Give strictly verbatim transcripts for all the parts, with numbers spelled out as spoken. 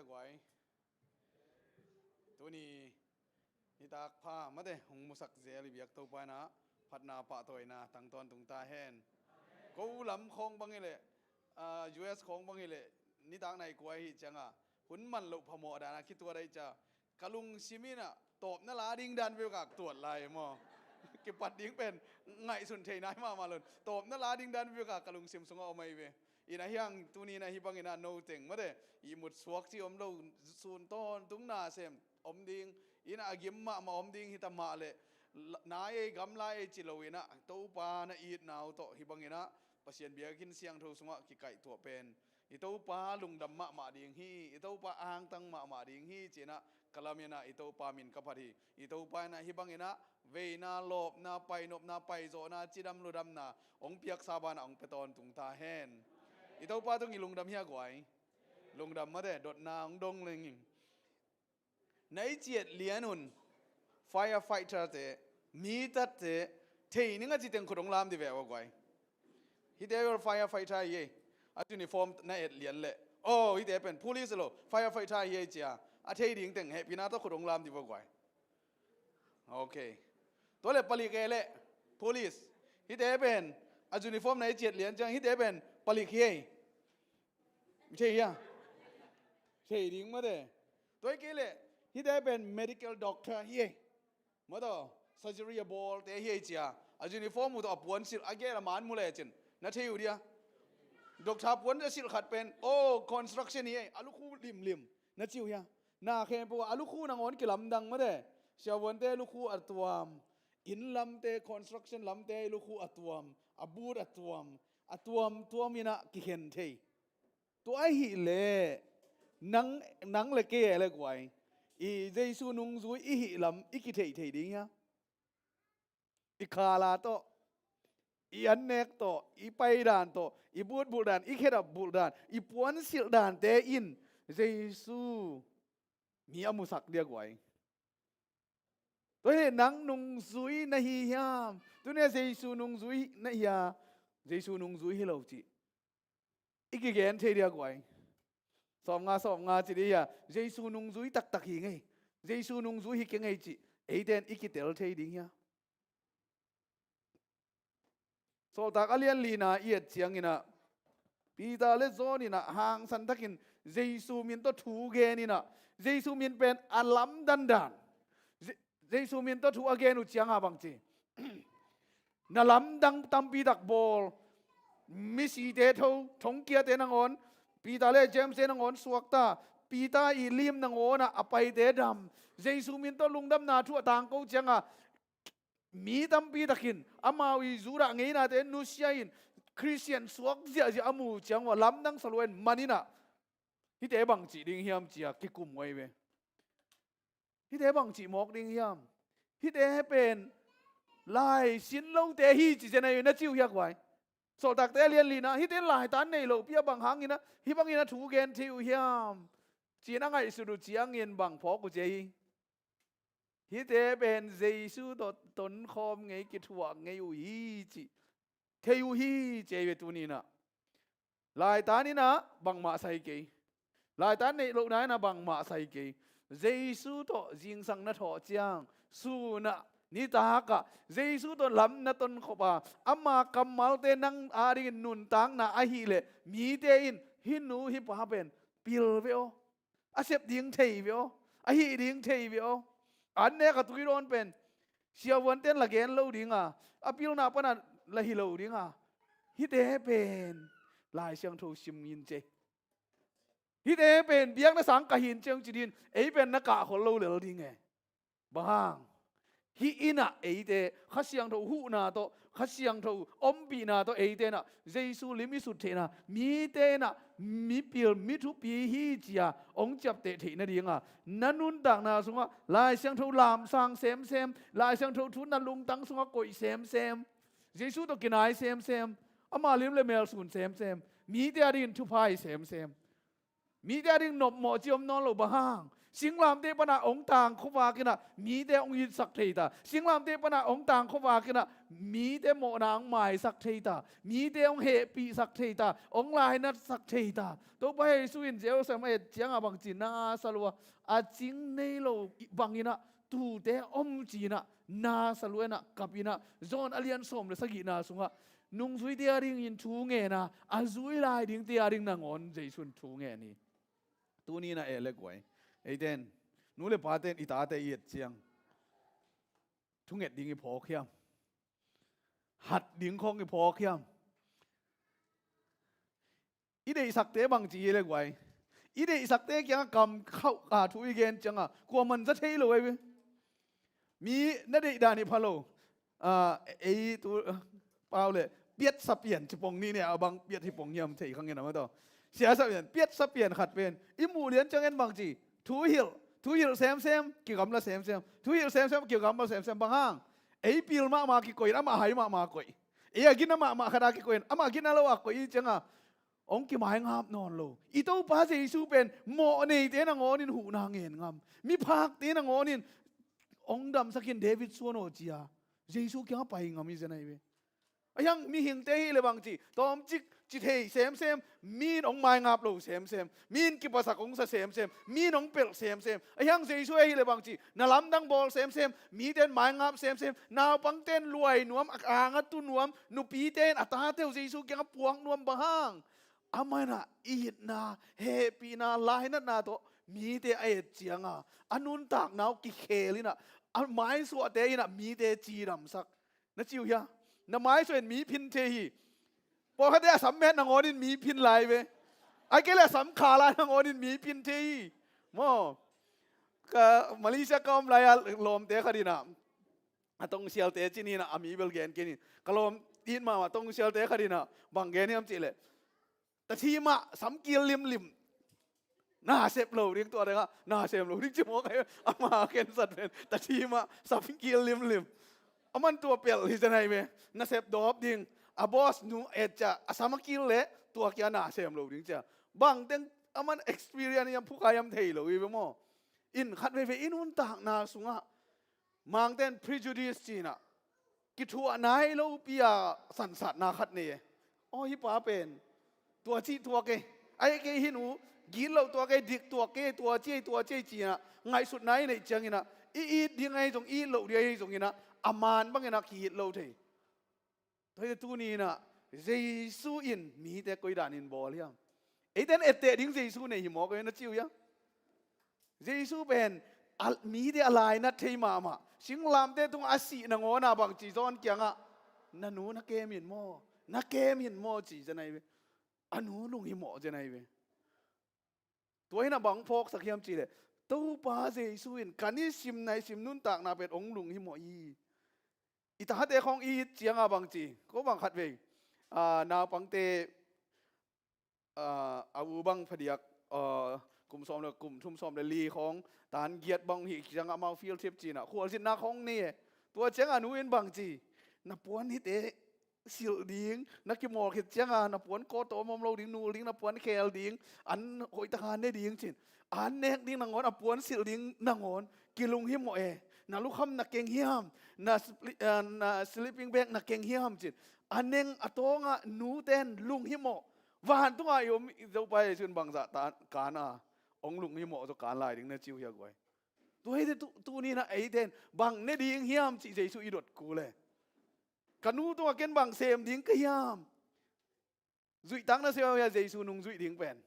Guai. Tuni nitak pha mate hong musak zel i biak Topa in ah phatna pahtawina tang tawntung ta hen. Ko lam khawng bang hi leh, ah, U S khawng bang hi leh, nitak nai kua hi ciangah hun man loh phamawh dana kituat ahi cia, ka lungsim in ah tawpna la ding dan veu ka tuat lai maw? Kipat ding pen ngaihsun thei nai mahmah lo in, tawpna la ding dan veu ka, ka lungsim sungah om ahi ve. Ina hiang tuni na hi bangin ah noteng mate ihmut suak ci om lo, sun tawntung nasem om ding, ina a gim mahmah om ding hi ta mah leh, nai ei gamla ei ci lo in ah Topa na itna uh tawh hi bangin ah Pasian biakinn siangtho sungah kikaihtuah pen i Topa lungdam mahmah ding hi, i Topa angtang mahmah ding hi ci in ah ka lam in ah i Topa min ka phat hi. I Topa in ah hi bangin ah veina, lawpna, painopna, paizawhna, cidam ludamna hong piaksa banah hong pia tawntung ta hen. I Topa tung i lungdam hia guai? Lungdam mate, dotna hong dong leng in. Na i ciat lian un firefighter te, mi tat te, thei ning a ci teng khut hong lam di ve ua guai. Hite firefighter hi ei. A uniform na et lian leh, oh, hite pen police lo, firefighter hi ei cia a thei ding teng hehpihna tawh khut hong lam di ua guai. Ok. Tua leh palik e leh, police. Hite pen a uniform na i ciat lian ciang, hite pen palik hi ei. Thei hia? Thei ding mate. Tua hi kei leh, hite pen medical doctor hi ei. Mate, surgery a bawlte hi ei cia a uniform uh tawh a puan silh a gel a man mu lecin na thei uh dia? Doctor puan a silh khat pen, oh, construction hi ei, a lukhu limlim, na ci uh hia? Na khempeuh a lukhu nangawn kilamdang mate. Siavuante lukhu a tuam, inn lamte, construction lamte lukhu a tuam, a but a tuam, a tuamtuam in ah kikhen thei. Tua ahih leh nang, nang le kei e le guai, i Jesu nungzui i hih lam i kitheih thei ding hia? I khala tawh, i annek tawh, i paidan tawh, i butbulh dan, i khedap bulh dan, i puansilh dante in Jesu mi a musak dia guai? Tua hi nang nungzui na hi hiam? Tuni a Jesu nungzui na hi a, Jesu nungzui hi lo cih i kigen thei dia guai? Sawmnga, sawmnga ci dih hia? Jesu nungzui taktak hi ngei, Jesu nungzui hi kei ngei cih eite in i kitel thei ding hia? Sawltak a lian lina i et ciangin ah Peter le John in ah hangsan takin Jesu min tawh thu gen in ah, Jesu min pen a lamdang dan, Je-, Jesu min tawh thu a gen uh ciangah bang ci? Na lamdang tampi tak bawl, misite tho, thongkiate nangawn, Peter le James te nangawn suakta, Peter i lim nangawn ah a paite dam, Jesu min tawh lungdamna thu a tangko ciangah mi tampi takin amau i Judah ngeinate nusia in Khristian suak ziahziah a mu ciang uh a lamdang salua in man in ah, hihte bang cih ding hiam ci-a kikum uh ahi ve. Hihte bang cih mawk ding hiam? Hihte pen lai sin lote hi ci zen ahi ve, na ci uh hia guai? Sawltakte a lian lina, hihte laitan neih lohpi a bang hangin ah hih bangin a thu gen thei uh hiam ci-in a ngaihsut uh ciangin bang phawk uh ci ahi? Hihte pen Jesu tawh tonkhawm ngei, kithuah ngei uh hi cih thei uh hi ci ahi ve. Tuni in ah laitan in ah bangmah sai kei, laitan neih lohna in ah bangmah sai kei. Jesu tawh zingsang na thawh ciang, sun ah, nitak ah Jesu tawh lam na tonkhop a, ama kammalte nang adingin nuntakna ahih leh mite in hih nu hih pa pen pil ve aw, a sep ding thei ve aw, a hih ding thei ve aw. An nek a tuidawn pen siavuante'n la gen lo ding a, a pilna pan a la hi lo ding a, hihte pen Lai Siangtho sim in ci. Hihte pen biakna sang kah in ci hong ci ding, ei pen na kah khol lo lel ding e. Bang hang? Hih in ah eite Kha Siangtho huhna tawh, Kha Siangtho ompihna tawh eite in ah Jesu lim i sut theihna, mite in ah mipil, mi thupi hi ci-a hong ciapteh theih nading a, na nuntakna sungah Lai Siangtho lamsang semsem, Lai Siangtho thu na lungtang sungah koih semsem, Jesu tawh kinai semsem, ama lim le mel sun semsem, mite adingin thupha hi semsem. Mite ading nopmawh ci om nawn lo, bang hang? Singlamteh pana hong tang khuavak inah mite hong itsak thei ta. Singlamteh pana hong tang khuavak inah mite mawhna hong maisak thei ta. Mite hong hehpihsak thei ta. Hong lainatsak thei ta. Topa Jesu in Jerusalem a et ciangah bangci na sa lua, a cing nei lo bang inah tuute om ci inah na sa lua inah kap inah John a lian sawm le sagihna sungah nungzuite a dingin thu ngen a, a zui lai dingte a ding nangawn Jesu in thu ngen hi. Tuni na eh le guai. Eiten, nu le paten i tate i et ciang thunget ding i phawk hiam? Hat ding khong i phawk hiam? I deihsakte bangci i le guai. I deihsakte kiangah kam khauh a thu i gen ciangah kuaman za thei lo ei ve. Mi na deih dan hi pha lo. Ah, ei tu, ah, pau le piatsa pian ci pong ni ne, a bang piat hi pong hiam thei khang in a ma taw. Siasa pian, piatsa pian khat pen i muh lian ciang en bangci thu hilh, thu hilh semsem, kigamla semsem. Thu hilh semsem, kigamla semsem. Bang hang? Ei pil mahmah kikoih in amah hai mahmah koih. Ei a gina mahmah khat a kikoih in amah gina lo a koih i ciangah hong kimaingap nawn lo. I Topa Jesu pen mawh neite nangawnin huhna ngen ngam. Miphakte nangawnin hong damsak in David suan aw cia. Jesu kiangah pai ngam hi zen ahi ve. A hiang mihingte hi le bangci tawmcik ci thei semsem, mi in hong maingap lo semsem, mi in kipasak hong sa semsem, mi in hong pelh semsem. A hiang Jesu hi le bangci na lamdang bawl semsem, mite in maingap semsem, naupangte in luai nuam, a angah tu nuam, nupite in a tate uh Jesu kiangah puak nuam. Bang hang? Amah inah itna, hehpihna, lainatna tawh mite a et cianga a nuntakna uh kikhel inah a maisuahte inah mite cidamsak. Na ci uh hia? Na maisuah in mi phin thei hi. Pawlkhatte a sam met nangawnin mi phin lai ve. Ai kei le a sam kha lai nangawnin mi phin thei hi. Maw, ka Malaysia ka om lai-a lawmte khat inah a tongsialte cin inah a mi bel gen kei ni. Ka lawm it mahmah tongsialte khat inah bang gen hiam cihleh, tathimah samkil limlim. Na sep lo ding, tua dengah na sem lo ding ci mawk ahi. Ama khensat pen tathimah samkil limlim. Aman tua pelh hi zen ahi ve. Na sep dawp ding. A boss nu et cia a sam a kil leh tua kia na sem lo ding cia. Bangteng aman experience hiam, phuka hiam thei lo hi ve maw. In khat veivei i nuntakna sungah Mangten prejudice cinah kithuah nai lopi a sansatna khat nei e. Aw, hih pa pen tua cih tuak e. Ai kei hih nu gitloh tuak e, dik tuak e, tua ci e, tua ci e cinah ngaihsutna i neih cianginah i it ding ahi zong, i it loh ding ahi zonginah a man banginah ki-it lo thei. Tua hi tuni inah Jesu in mite koidanin bawl hiam? Eite in etteh ding Jesu nei hi mawk e, na ci uh hiam? Jesu pen a, mite a lainat thei mahmah. Singlamteh tungah a sih nangawn a bangci John kiangah, na nu na kem in maw? Na kem in maw? Ci zen ahi ve. A nu lunghimawh zen ahi ve. Tua inah bang phawksak hiam cihleh, Topa Jesu in ka nisim naisim nuntakna pen hong lunghimawh hi. I tate khawng i it cianga bangci, ko bang khat vei, ah, naupangte, ah, a u bang phadiak, ah, kum sawm le, kum thum sawm le li khawng tan giat bang hih cianga amau field trip cinah khualzinna khawng nei e. Tua cianga nu in bangci, na puan hite silh ding, na kimawl khit cianga na puan kawtawm om lo ding, nul ding, na puan khel ding, an hoihtakin ne ding cin. An nek ding nangawn, a puan silh ding nangawn kilunghimawh e. Na lukham na keng hiam? Na sli-, ah, na sleeping bag na keng hiam cin. A neng a tawngah nute in lunghimawh. Vantungah i om i Topa Jesu in bangzah ta-, kan a hong lunghimawh zaw kan lai ding, na ci uh hia guai? Tua hi te tu, tuni inah eite in bang ne ding hiam cih Jesu i dot kul e. Ka nu tungah ken bang sem ding ka hiam? Zuihtak na sem uh hia Jesu nung zuih ding pen?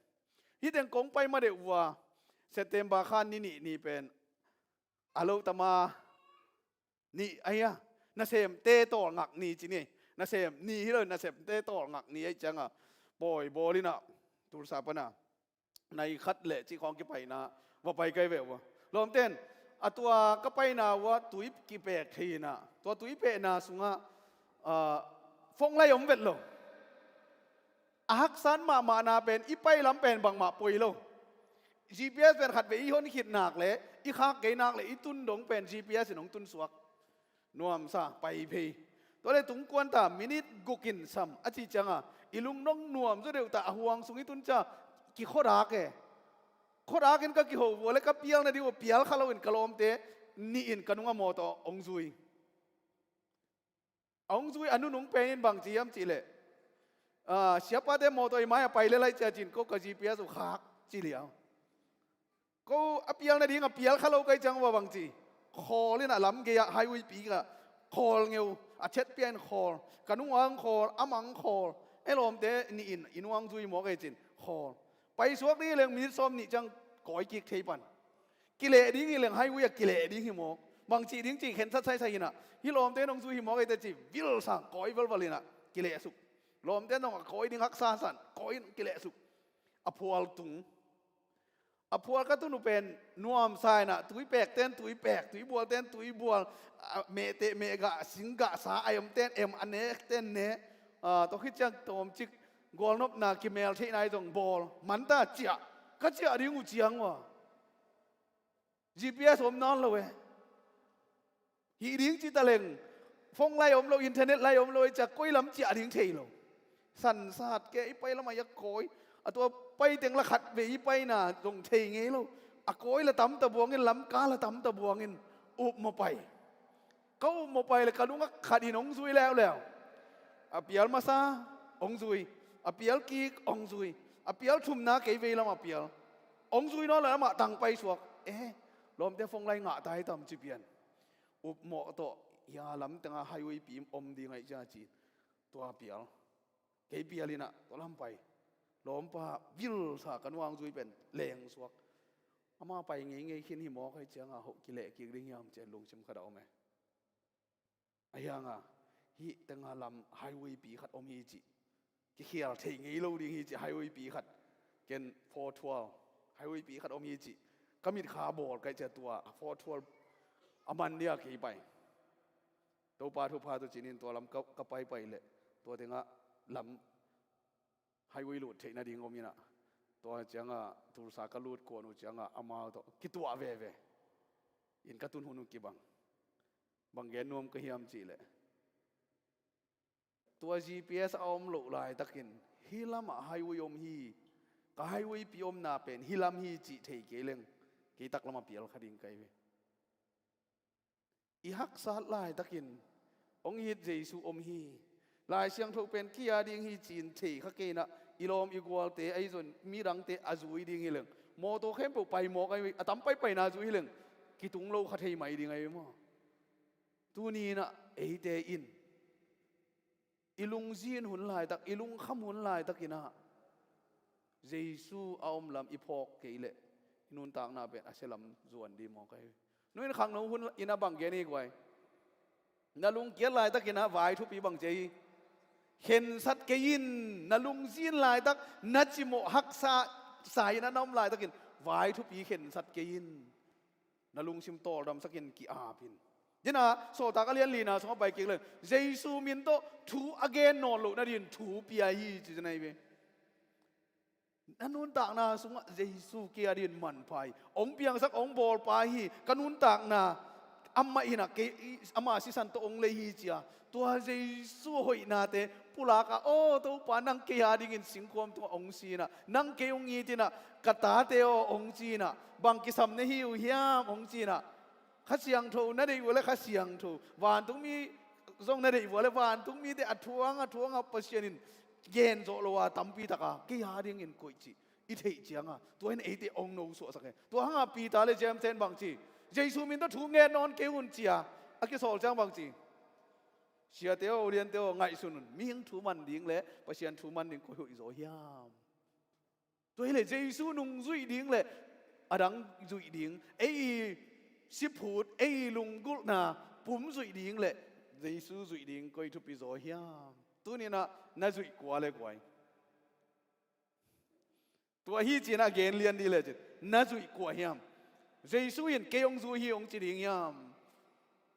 Hih teng kong pai ma deuh uh a, September kha ni nih ni pen a lo tama nih ahi a, nasemte tawlngak ni ci ni. Nasem ni hi lo, nasemte tawlngak ni ahi cianga pawi bawl inah Tulsa pana nai khat le cih khawng kipaina va pai kai ve uh a. Lawmten, a tua ka paina uh a tui kipek thei inah, tua tui pehna sungah, ah, phone line om vet lo. A haksat mahmahna pen i pai lam pen bangmah poi lo. G P S pen khat vei i hon khit nak le i khak kei nak le i tun dong pen G P S in hong tunsuak. Nuamsa, pai phei. Tua le tungkuan ta minute gukin sam a cih cianga i lungdong nuam zaw deuh ta, a huang sung i tun cia kikhuadak e. Khuadakin ka kiho vua le ka pial nading uh pial kha loin ka lawmte nih in ka nungah mawtaw hong zui. A hong zui a nunung pen in bang ci hiam cihleh, ah, siapate mawtaw i mai-ah pai le lai cia cin ko ka G P S uh khak ci liau. Ko a pial nading a pial kha lo kai ciang uh a bang ci, khawl in a lam gei-ah highway pi-ah khawl ngeu, a chet pia in khawl, ka nungah hong khawl, amah hong khawl, e lawmte nih in i nungah hong zui mawk ei cin khawl. Paisuak ding hi leng minit sawm nih ciang kawi kik thei pan. Kileh ding hi leng highway ah kileh ding hi mawk. Bang cih ding cih khensat saisai inah, hih lawmte nong zui hi mawk ei teh ci vilsa kawi valval inah kileh suk. Lawmte nong a kawi ding haksa san kawi in kileh suk. A phual tung. A phual ka tun uh pen nuamsa inah, tuipekten tuipek, tuibualten tuibual, a mehteh mehgah, singgah sa a emten em, a nekten ne, a tawh khit ciang tawmcik gualnopna kimel theihna i zong bawl. Manta ciah, ka ciah ding uh ciang uh a G P S om nawn lo e. Hih ding ci taleng, phone lai om lo, internet lai om lo, i ciah koi lam ciah ding thei lo. Sansat ke i pai lamah i a kawi, a tua pai teng la khat vei i paina zong thei ngei lo. A kawi la tamta buangin, lamka la tamta buangin, up maw pai. Ka up maw pai le ka nungah khat in hong zui leuleu. A pial masa hong zui, a pial kik hong zui, a pial thumna kei vei lamah pial. Hong zui nawn lo amah tang paisuak. Eh, lawmte phone lai ngah tai tam ci pian. Upmawh tawh hia lam tengah highway pi om ding aih cia ci. Tua pial. Kei pial inah tua lam pai. Lawmpa vilsa ka nuang zui pen lengsuak. Ama pai ngeingei khin hi mawk aih cianga hoh kileh kik ding hiam ci-in lungsim khat a om e. A hianga hih tenga lam highway pi khat om hi cih kikhial thei ngei lo ding hi cih, highway pi khat, ken four twelve highway pi khat om hi cih ka mitkha bawl kaih ciah tua four twelve a man dia kei pai. Topa thupha tawh cinin tua lam ka, ka paipai leh tua tengah lam highway lut theih nading om inah, tua cianga Tulsa ka lut kuan uh cianga amau tawh kituah veve in ka tun hun uh kibang. Bang gen nuam ka hiam cihleh, tua G P S a om loh laitakin hih lamah highway om hi, ka highway pi omna pen hih lam hi cih thei kei leng kei taklamah pial kha ding kai ve. I haksat laitakin hong it Jesu om hi. Lai Siangtho pen kei a ding hi ci-in thei kha kei inah, i lawm i gualte ahi zong midangte a zui ding hi leng, mawtaw khempeuh pai mawk ahi, a tam paipaina zui hi leng kitung lo kha thei mai ding ahi maw? Tuni inah eite in i lungzin hun laitak, i lungkham hun laitakinah Jesu a om lam i phawk kei leh i nuntakna pen a sia lam zuan dih mawk ahi. Nu in khangno hun inah bang gen hi guai. Na lungkiat laitakinah vai thupi bang ci hi. Khensat kei in. Na lungzin laitak, na cimawh haksa sa inah na om laitakin vai thupi khensat kei in. Na lungsim tawldamsakin ki-ap in. Dina Sawltak a lian lina sungah pai kik leng Jesu min tawh thu a gen nawn loh nadin thu pia hi ci dina hi ve. Na nuntakna sungah Jesu kei a din manpha hi. Hong piangsak, hong bawlpa hi. Ka nuntakna amah inah kei, amah sisan tawh hong lei hi cia. Tua Jesu hoihnate pulak a, aw Topa, nang kei a dingin singkhuam tungah hong si inah, nang kei hong it inah, ka tate aw hong ci inah, bang kisam na hi uh hiam hong ci inah. Kha Siangtho na deih uh le Kha Siangtho, vantungmi zong na deih uh le vantungmite a thuang a thuang a Pasian in gen zawh lo a tampi taka kei a dingin koih cih i theih cianga tua in eite hong nosuahsak e. Tua hanga Peter le James ten bang ci? Jesu min tawh thu ngen nawn kei un cia a kisawl ciang bang ci? Siate aw, uliante aw, ngaihsun un. Mihing thu man ding le Pasian thu man ding koi hoih zaw hiam? Tua hileh Jesu nung zuih ding le a dang zuih ding, ei i siphut, ei i lunggulhna pum zuih ding le Jesu zuih ding koi thupi zaw hiam? Tuninah na zuih kua le kua hi? Tua hi cinah gen lian dih lecin na zuih kua hiam? Jesu in kei hong zui hi hong ci ding hiam?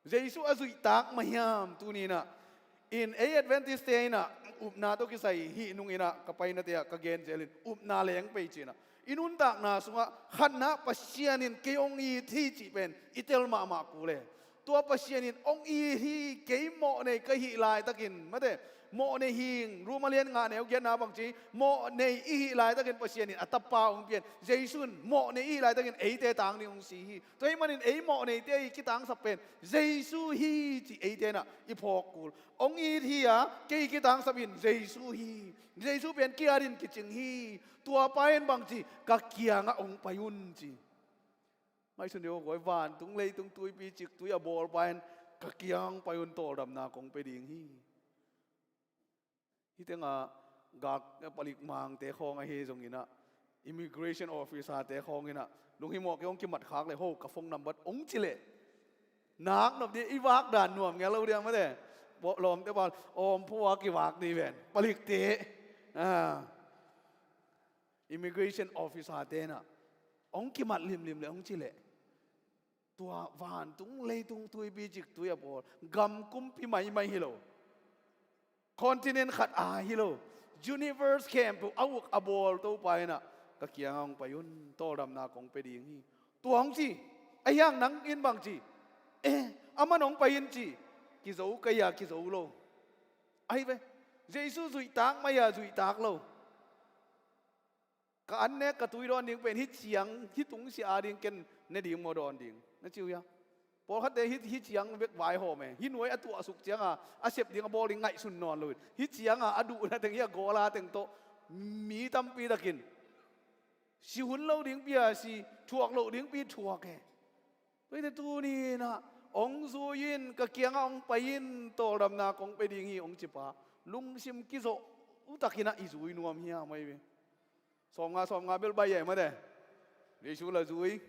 Jesu a zuihtak mah hiam? Tuninah in ei Adventist-te inah upna tawh kisai hih nunginah ka painate ah ka gen zelin upna leng pei cinah i nuntakna sungah khatna Pasian in kei hong it hi cih pen i tel mahmah kul e. Tua Pasian in hong it hi, kei mawh nei ka hih laitakin mate Mawhnei hing, Rom a lian nga neu giatna bangci, mawhnei i hih laitakin Pasian in a tapa hong pian. Jesu in mawhnei i hih laitakin eite tang ding hong si hi. Tua hih manin ei mawhneite i kitangsap pen Jesu hi ci eite nah i phawk kul. Hong it hi a, kei kitangsap in Jesu hi. Jesu pen ki-at in kicing hi. Tua pa in bangci, ka kiangah hong pai un ci. Ngaihsun dih aw guai, vantung leitung tuipi ciktui a bawl pa in ka kiangah hong pai un, tawldamna kong pia ding hi. Hih tengah gak palik mangte khawng ahi zongin ah, immigration officer-te khawng in ah, lunghimawh kei, hong kimat khak leh, ho, ka phone number hong ci leh, nak nop dih, i vak dan nuam ngial lo dih a mate. Lawmte bal, awm pua kivak dih ven, palikte. Ah. Immigration officer-te nah hong kimat limlim leh hong ci leh, tua vantung leitung tuipi ciktui a bawl, gam kumpi maimai hi lo, continent khat a hi lo, universe khempeuh a uk a bawl Topa in ah, ka kiangah hong pai un, tawldamna kong pia ding hi. Tua hong ci, ahi hang nang in bangci, eh, aman hong pai in ci, kizo ka hi a, kizo lo. Ahi ve, Jesu zuihtak mah hi a, zuihtak lo. Ka an nek, ka tui dawn ding pen hih ciang, hih tungsiah a ding ken ne ding maw, dawn ding, na ci uh hia? Pawlkhatte hih, hih ciang bek vaihawm e. Hih nuai a tuahsuk cianga a sep ding, a bawl ding ngaihsun nawn lo in, hih cianga a duhna teng, hih a gawla teng tawh mi tampi takin si hun lo dingpi a si, thuak loh dingpi thuak e. Tua hi teh tuni in ah, hong zui in, ka kiangah hong pai in, tawldamna kong pia ding hi, hong ci pa, lungsim kizawh uh takin ah i zui nuam hiam ahi ve. Sawmnga, sawmnga bel baih e mate. Jesu la zui,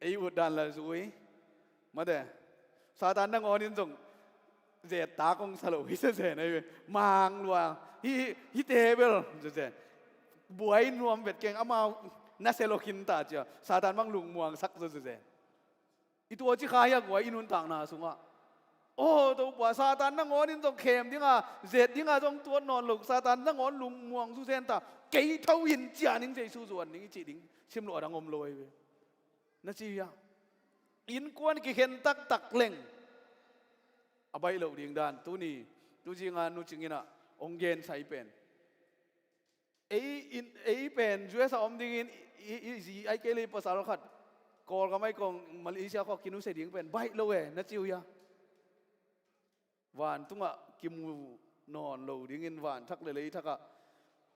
ei ut dan la zui mate. Satan nangawn in zong zetta kong sa lo hi zezen ahi ve. Mang lua hi, hihte bel zezen. Buai nuam vet keng, amau nasia lo khin ta cia, Satan bang lungmuang sak zezen. I tuaci kha hi a guai, i nuntakna sungah. Aw Topa, Satan nangawn in zong khem dinga, zet dinga zong tuat nawn lo, Satan nangawn lungmuang zuzen ta, kei tho in cian ing, Jesu zuan ning i cih ding simloh a dang om lo ahi ve. Na ci hia? Innkuan kikhen taktak leng a baih loh ding dan tuni, tuzinga Nu Cing in ah hong gensai pen, ei in, ei pen U S a om dingin i, i, i zi ai kei lei pasal khat Kawlgam ai kong Malaysia khawng kinusia ding pen baih lo e, na ci uh hia? Vantungah kimu nawn lo dingin, vanthak le leithakah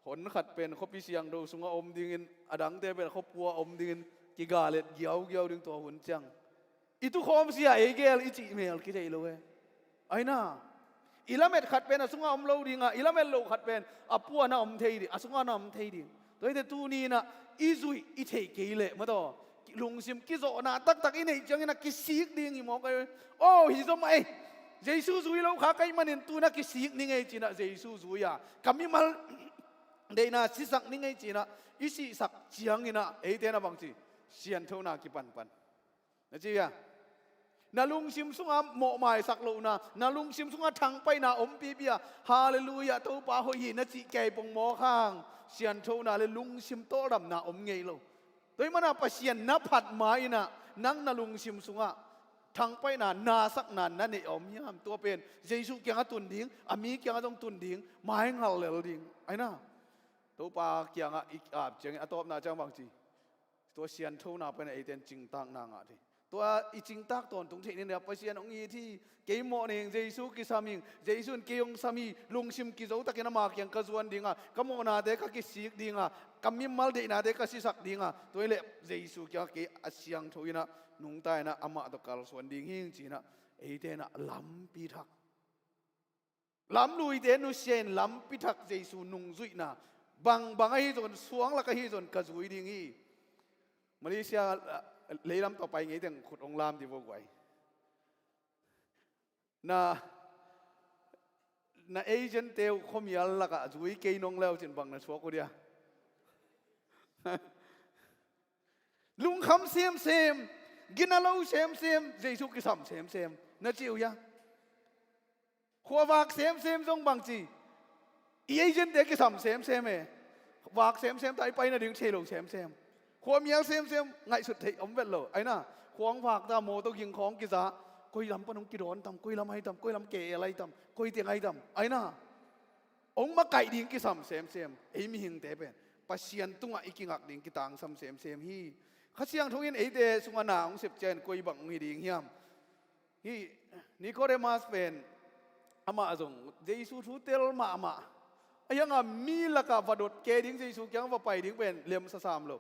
hon khat pen khuapi siangtho sungah om dingin, a dangte pen khuapua om dingin, kigalet giaugiau ding tua hun ciang. I tukhawm sia ei gel i cih mel kitheih lo e. Aina, i lamet khat pen a sungah om lo dinga, i lamet loh khat pen a puana om thei ding, a sungah na om thei ding. Tua hi teh tuni in ah i zuih i theih kei leh mataw, lungsim kizawhna taktak i neih ciangin ah kisik ding hi mawk ahi. Aw, hi zom ahi. Jesu zui lo kha ka hih manin tu-in ah kisik ning ei ci-in ah Jesu zui a, ka mimal deihna sisak ning ei ci-in ah i sihsak ciangin ah eite na bangci, sianthona kipanpan. Na ci hia? Na lungsim sungah mawhmaisak lohna, na lungsim sungah thangpaihna ompipi a, Halleluiah, Topa hoih hi na cih kei pongmawk hang, sianthona le lungsim tawldamna om ngei lo. Tua hih mana Pasian na phat ma-in ah nang na lungsim sungah thangpaihna, nasakna na neih a om hiam? Tua pen Jesu kiangah tun ding, a mi kiangah zong tun ding, maingal lel ding. Aina, Topa kiangah i ap ciangin a tawpna ciang bangci, tua sianthona pen eite in cingtakna ngah thei. Tua i cingtak tawntung theih ni, na Pasian hong it hi, kei mawh ning, Jesu kisam ing, Jesu in kei hong sam hi, lungsim kizo takin ama kiang ka zuan dinga, ka mawhnate ka kisik dinga, ka mimal deihnate ka sisak dinga, tua hileh Jesu kiangah kei a siangtho in ah, nungta in ah amah tawh kalsuan ding hi ing ci-in ah eite in ah lampi thak, lamluite nusia in lampi thak Jesu nungzuihna bangbang ahi zongin, suang lak ahi zongin ka zui ding hi. Malaysia, ah, leilam tawh pai ngei teng khut hong lam dih vo guai. Na, na agent-te uh khuamial lakah zui kei nong le uh cin bang na suak uh dia? Lungkham semsem, gina lo semsem, Jesu kisam semsem, na ci uh hia? Khua vak semsem zong bangci, i agent-te kisam semsem e. Vak semsem ta, i pai nading thei lo semsem. Khua mial semsem, ngaihsut theih om vet lo. Aina, khua hong vak ta, mawtaw ging khawng kiza, koi lam pan hong kidawn tam, koi lam ahi tam, koi lam K L ahi tam, koi teng ahi tam. Aina, Hong makaih ding kisam semsem, ei mihingte pen Pasian tungah i kingak ding kitangsam semsem hi. Kha Siangtho in eite sungah na hong sep ciangin koi bang hong hi ding hiam? Hih Nicodemus pen amah zong Jesu thu tel mahmah. A hiangah mi lakah va dot kei ding, Jesu kiang va pai ding pen lemsa sam lo.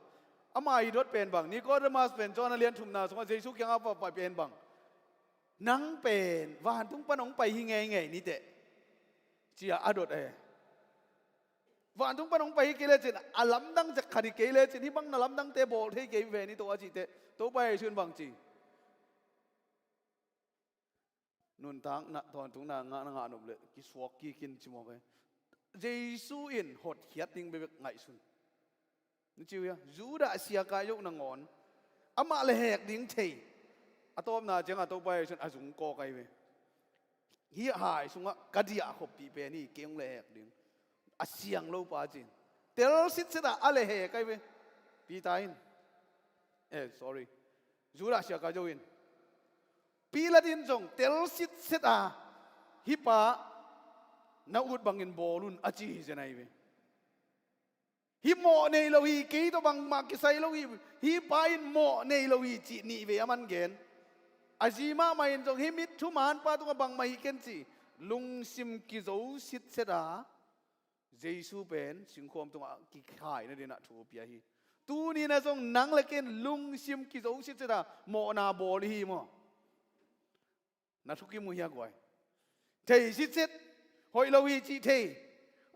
Ama i dot pen bang, Nicodemus pen John a lian thumna sungah Jesu kiangah va pai pen bang, nang pen vantung pan hong pai hi ngeingei niteh, ci-a a dot e. Vantung pan hong pai hi kei lecin, a lamdang zek khat hi kei lecin, hih bang na lamdangte bawl thei kei ve ni to a cihteh, Topa Jesu in bang ci? Nuntakna, tawntungna ngah na ngah nop leh kisuak kik in ci mawk e. Jesu in hotkhiat ding bekbek ngaihsun. Na ci uh hia? Judah siaka Iskariot nangawn amah le hek ding thei. A tawpna ciangah Topa Jesu in a zung kawk ahi ve. Hih hai sungah ka diah khoppih pen hi, kei hong le hek ding. A siang lo pa cin. Tel sitset a a le hek ahi ve. Peter in. Eh, sorry. Judah siaka Iskariot in. Pilat in zong tel sitset a, hih pa na ut bangin bawl un, a ci hi zen ahi ve. Hih mawh nei lo hi, kei tawh bangmah kisai lo hi, hih pa in mawh nei lo hi cih nih vei a man gen. A zi mahmah in zong hih mit thuman pa tungah bangmah hi ken ci. Lungsim kizo sitset a, Jesu pen singkhuam tungah kikhai nadinah thu pia hi. Tuni-in ah zong nang le ken lungsim kizo sitset a mawhna bawl i hi maw? Na thukim uh hia guai? Thei sitset, hoih lo hi cih thei.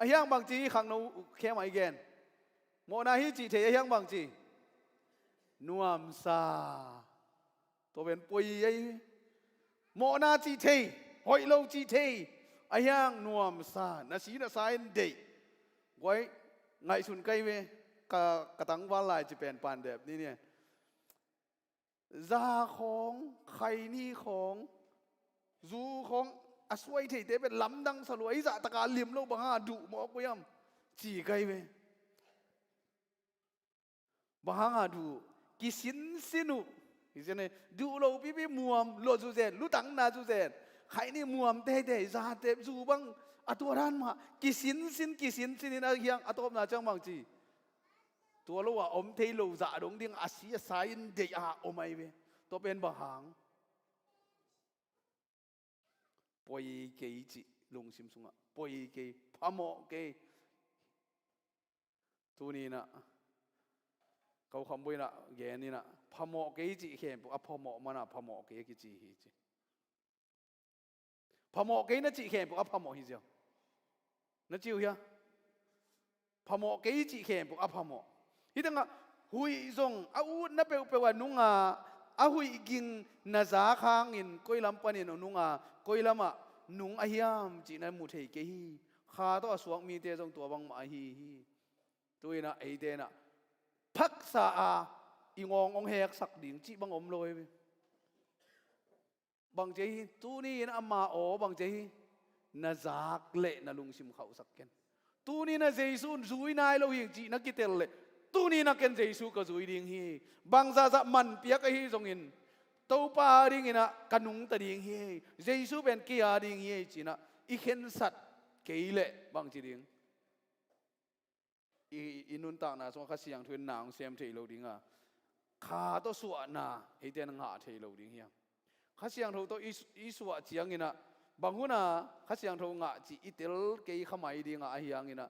A hiang bang ci, khangno khe mah i gen. Mawhna hi cih thei, a hiang bang ci? Nuamsa. Tua pen poi ahi. Mawhna cih thei, hoih lo cih thei, a hiang nuamsa, na si na sa in deih. Guai, ngaihsun kai ve, ka, ka tangval lai ci pen pandep ni ni. Za khawng, khaini khawng, zu khawng, a suai theite pen lamdang sa lua, i zahtaka lim lo bang hang a duh mawk uh hiam? Ci kai ve. Bang hang a duh? Kisinsin uh. Kisin e, duh lo pipi muam, lo zuzen, lutangna zuzen. Khaini muam teitei, zate zu bang, a tua dan mah, kisinsin, kisinsin in a hiang a tawpna ciang bang ci? Tua lo a om thei lo zah dong ding a si a sa in deih a om ahi ve. Tua pen bang hang? Poi kei cih lungsim sungah, poi kei, phamawh kei. Tuni-in ah, ko kham buin ah, gen in ah, phamawh kei cih khempeuh a phamawh man a phamawh kei a kici hi ci. Phamawh kei na cih khempeuh a phamawh hi ziau. Na ci uh hia? Phamawh kei cih khempeuh a phamawh. Hih tengah huih zong a utna peuhpeuh a nunga, a huih ging na zak hangin koi lam panin a nunga, koi lamah nung a hiam cih na mu thei kei hi. Kha tawh a suak mite zong tua bangmah ahi hi. Tu-in ah eite in ah phaksa a i ngawng hong heksak ding cih bang om lo hi. Bang ci hi, tuni-in ama aw bang ci hi, na zak leh na lungsim khauhsak ken. Tuni-in ah Jesu in zui nai lo hi cih na kitel leh, tuni-in ah ken Jesu ka zui ding hi. Bang zahzah man piak ahi zongin, Topa a dingin ah ka nungta ding hi. Jesu pen kei a ding hi ci-in ah i khensat kei leh bang ci ding? I, i nuntakna sungah Kha Siangtho in na hong sem thei lo ding a, kha tawh suahna eite in ngah thei lo ding hiam? Kha Siangtho tawh i, i suah ciangin ah, bang hun a Kha Siangtho ngah cih i tel kei kha mai ding a, a hiangin ah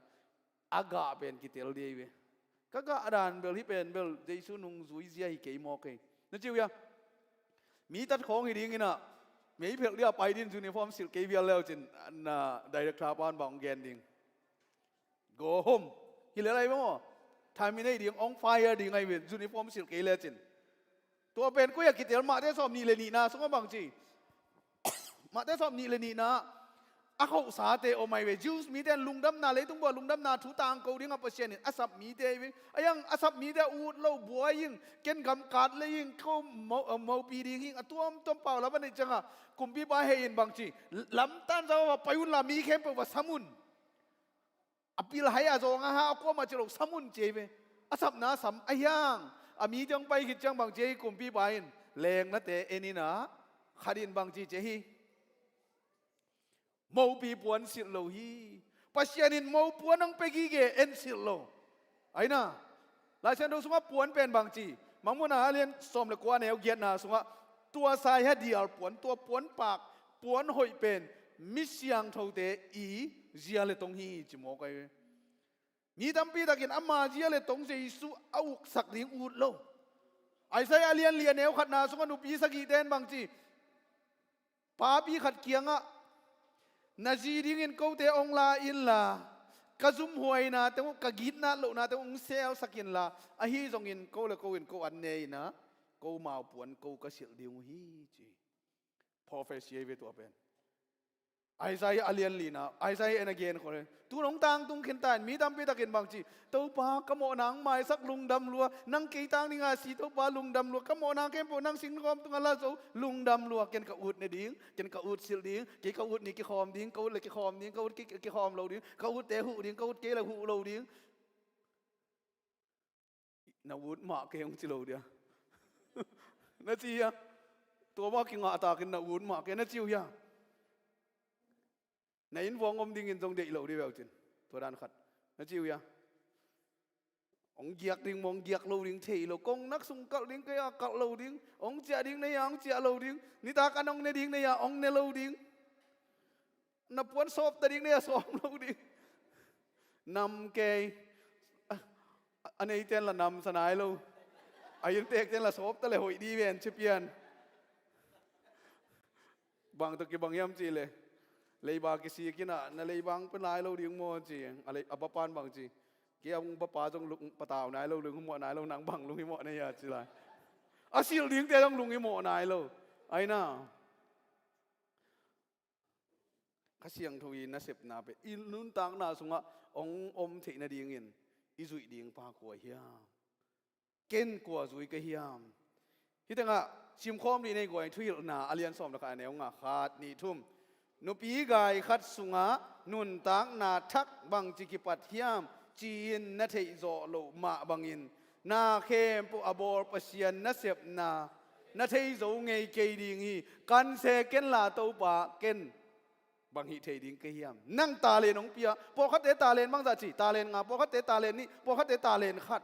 a gah pen kitel ding hi ve. Ka gah dan bel hih pen bel Jesu nungzui zia hi kei mawk hi. Na ci uh hia? Mi tat khawng hi dingin ah, meiphelh dia pai din uniform silh kei vial leu cin, na director pan bang hong gen ding? Go home. Hi lel ahi ve maw? Thamin ei ding, on fire ding ahi ve, uniform silh kei lecin. Tua pen koi-ah kitel? Matthai sawm nih le nihna sungah bang ci? Matthai sawm nih le nihna, a khohsate om ahi ve. Jews mite in lungdamna, leitung buah lungdamna thu tangko dingah Pasian in a sap mite ahi ve. A hiang a sap mite a ut lo, buai ing, ken gamkat lei ing, ko mo, mopi ding ing, a tuamtuam pau lam a neih ciangah kumpipa hei in bang ci? Lamtan zah va pai unla mi khempeuh va sam un. A pilhai a zawng a ha a kuamah ci lo, sam un ci ahi ve. A sapna sam a hiang, a mite hong pai khit ciang bang ci ahi? Kumpipa in lengnate en in ah, khat in bang ci ci ahi? Mopi puan silh lo hi. Pasian in mopuan hong pia gige, en silh lo. Aina, Laisiangtho sungah puan pen bangci, Mangmuhna a lian sawm le kua, a neu giatna sungah, tua saihia dial puan, tua puanpak, puan hoih pen mi siangthote i zia le tong hi, ci mawk ahi ve. Mi tampi takin ama zia le tong Jesu a uksak ding ut lo. Isaiah a lian li, a neu khatna sungah nupi sagihte in bangci, papi khat kiangah, na zi dingin kote hong la inla, ka zumhuaina teng uh, ka gitna lohna teng uh hong selsak inla, ahi zongin ko le ko in ko an ne inah, ko maupuan ko ka silh ding uh hi, ci. Prophecy ahi ve tua pen. Isaiah a lian lina, Isaiah in a gen khol e. Tu nong tangtung khin ta in, mi tampi takin bangci, Topa, ka mawhna hong maisak, lungdam lua, nang kei tang dinga si, Topa, lungdam lua, ka mawhna khempeuh nang singkhawm tungah la zo, lungdam lua, ken ka ut ne ding, ken ka ut silh ding, kei ka ut ni kikhawm ding, ka ut le kikhawm ding, ka ut ki, kikhawm lo ding, ka utte huh ding, ka ut kei le huh lo ding. Na ut mah kei hong ci lo dia. Na ci hia? Tua mah kingah takin na ut mah kei na ci uh hia? Na inn vuang om dingin zong deih lo di veucin. Tua dan khat. Na ci uh hia? Hong giak ding maw, hong giak lo ding thei lo. Kong nak sung kalh ding kei a kalh lo ding. Hong ciah ding na hia, hong ciah lo ding. Nitak an hong ne ding na hia, hong ne lo ding. Na puan sawpta ding na hia, sawp lo ding. Nam kei. A, a neiten la namsa nai lo. A inntekten la sawpta le hoih di ven ci pian. Bang tawh kibang hiam cih leh, leiba kisik inah, na leiba hong pia nai lo ding maw ci. A lei, a bapan bang ci. Kei a hong bapa zong lung patau nai lo, lung himawh nai lo, nang bang lung himawh na hia ci lai. A silh dingte zong lung himawh nai lo. Aina. Kha Siangtho i nasepna pen i nuntakna sungah hong om theih nadingin i zuih ding pa kua hiam? Ken kua zui ka hiam? Hih tengah simkhawm dih nei guai, Thuhilhna a lian sawm le khat, a neu nga, khat, nih, thum. Nupi gai khat sungah nuntakna thak bangci kipat hiam ci-in na theih zawh loh mah bangin, na khempeuh a bawl Pasian nasepna na thei zo ngei kei ding hi. Kan se ken la Topa, ken bang hih thei ding ka hiam? Nang talent hong pia. Pawlkhatte talent bangzah ci, talent nga, pawlkhatte talent nih, pawlkhatte talent khat.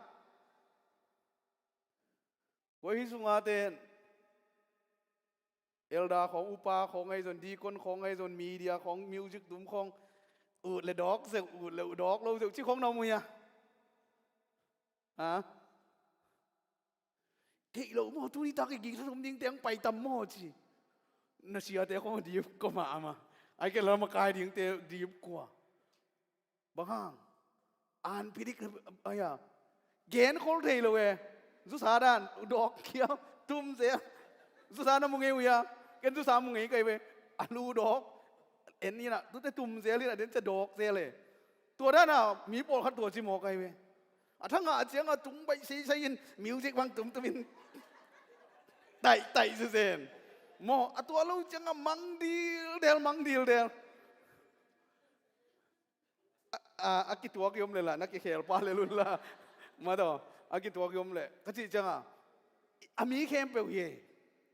Kua hih sungah ten elder khawng, upa khawng ahi zong, deacon khawng ahi zong, media khawng, music tum khawng, ut le dawk zeuh, ut le dawk lo zeuh ci khawng na om uh hia? Ha? Theih loh maw, tuni tak i gingsa sum dingte hong pai tam maw ci. Na siate khawng a dip kua mah a mah. Ai kei la makai dingte dip kua. Bang hang? An pidik aia. Gen khol thei lo e. Zusa dan, dawk kiam, tum zel. Zusa na mu ngei uh hia? Ken zusa mu ngei kai ve. A lu dawk. En inah, tute tum zel inah, den cia dawk zel e. Tua dana mi pawlkhat tua ci mawk ahi ve. A thangah a ciangah tung baih seisei in music bang tumtumin taihtaih zezen. Maw, a tua lo ciangah mang dildel, mang dildel. A, a, a kituak i om le lah, na kikhel pa le lun lah. Mataw, a kituak i om le. Ka cih ciangah a mi khempeuh hi e.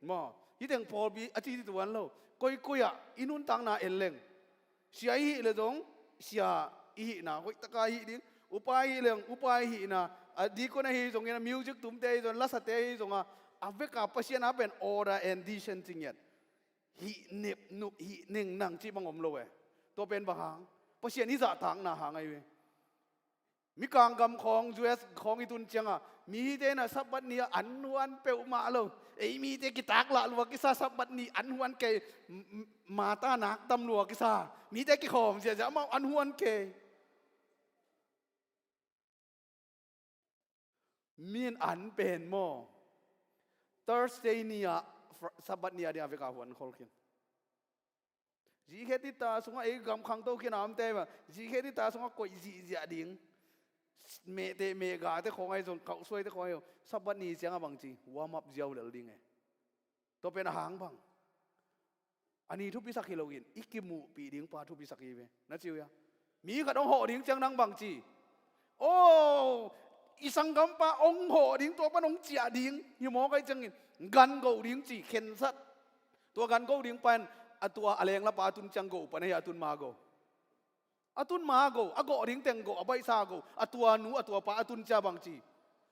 Maw, hih teng pawlpi a ci tuan lo. Koikoi ah i nuntakna en leng. Sia i hih le zong, sia i hihna hoihtaka i hih ding. Upa i hih leng, upa i hihna, a deacon ahi zongin, a music tumte ahi zong, lasate ahi zonga, a veka Pasian a pen order and decency ngiat. Hih nepnup, hih nengnang cih bang om lo e. Tua pen bang hang? Pasian i zahtakna hang ahi ve. Mikang gam khawng, U S khawng i tun cianga, mite na Sabbath ni-ah an huan peuhmah lo. Ei mite kitaklah lua kisa, Sabbath ni an huan kei, m-, m-, mata nakdam lua kisa. Mite kikhawm ziahziah amau an huan kei. Min an pen maw? Thursday ni-ah, Fr-, Sabbath ni-ah dinga veka huan khol khin. Zikhe tita sungah ei gam khangto khin a omte mah. Zikhe tita sungah koih zihziah ding. Mehteh mehgate khawng ahi zong, kauhsuaite khawng ahi zong. Sabbath ni ciangah bangci, warm up ziau lel ding e. Tua pen a hang bang? A ni thupisak hi loin, i kimuhpih ding pa thupisak hi ve. Na ci uh hia? Mi khat hong hawh ding ciang nang bangci. Oh, i sanggampa hong hawh ding, tua pan hong ciah ding. Hi mawk ahi ciangin, gan goh ding ci, khensat. Tua gan goh ding pan, a tua a lenglapa a tun ciang goh pan ahi a tun ma goh. A tun ma go, a gawh ding teng go, a baihsa go, a tua nu, a tua pa, a tun cia bang ci.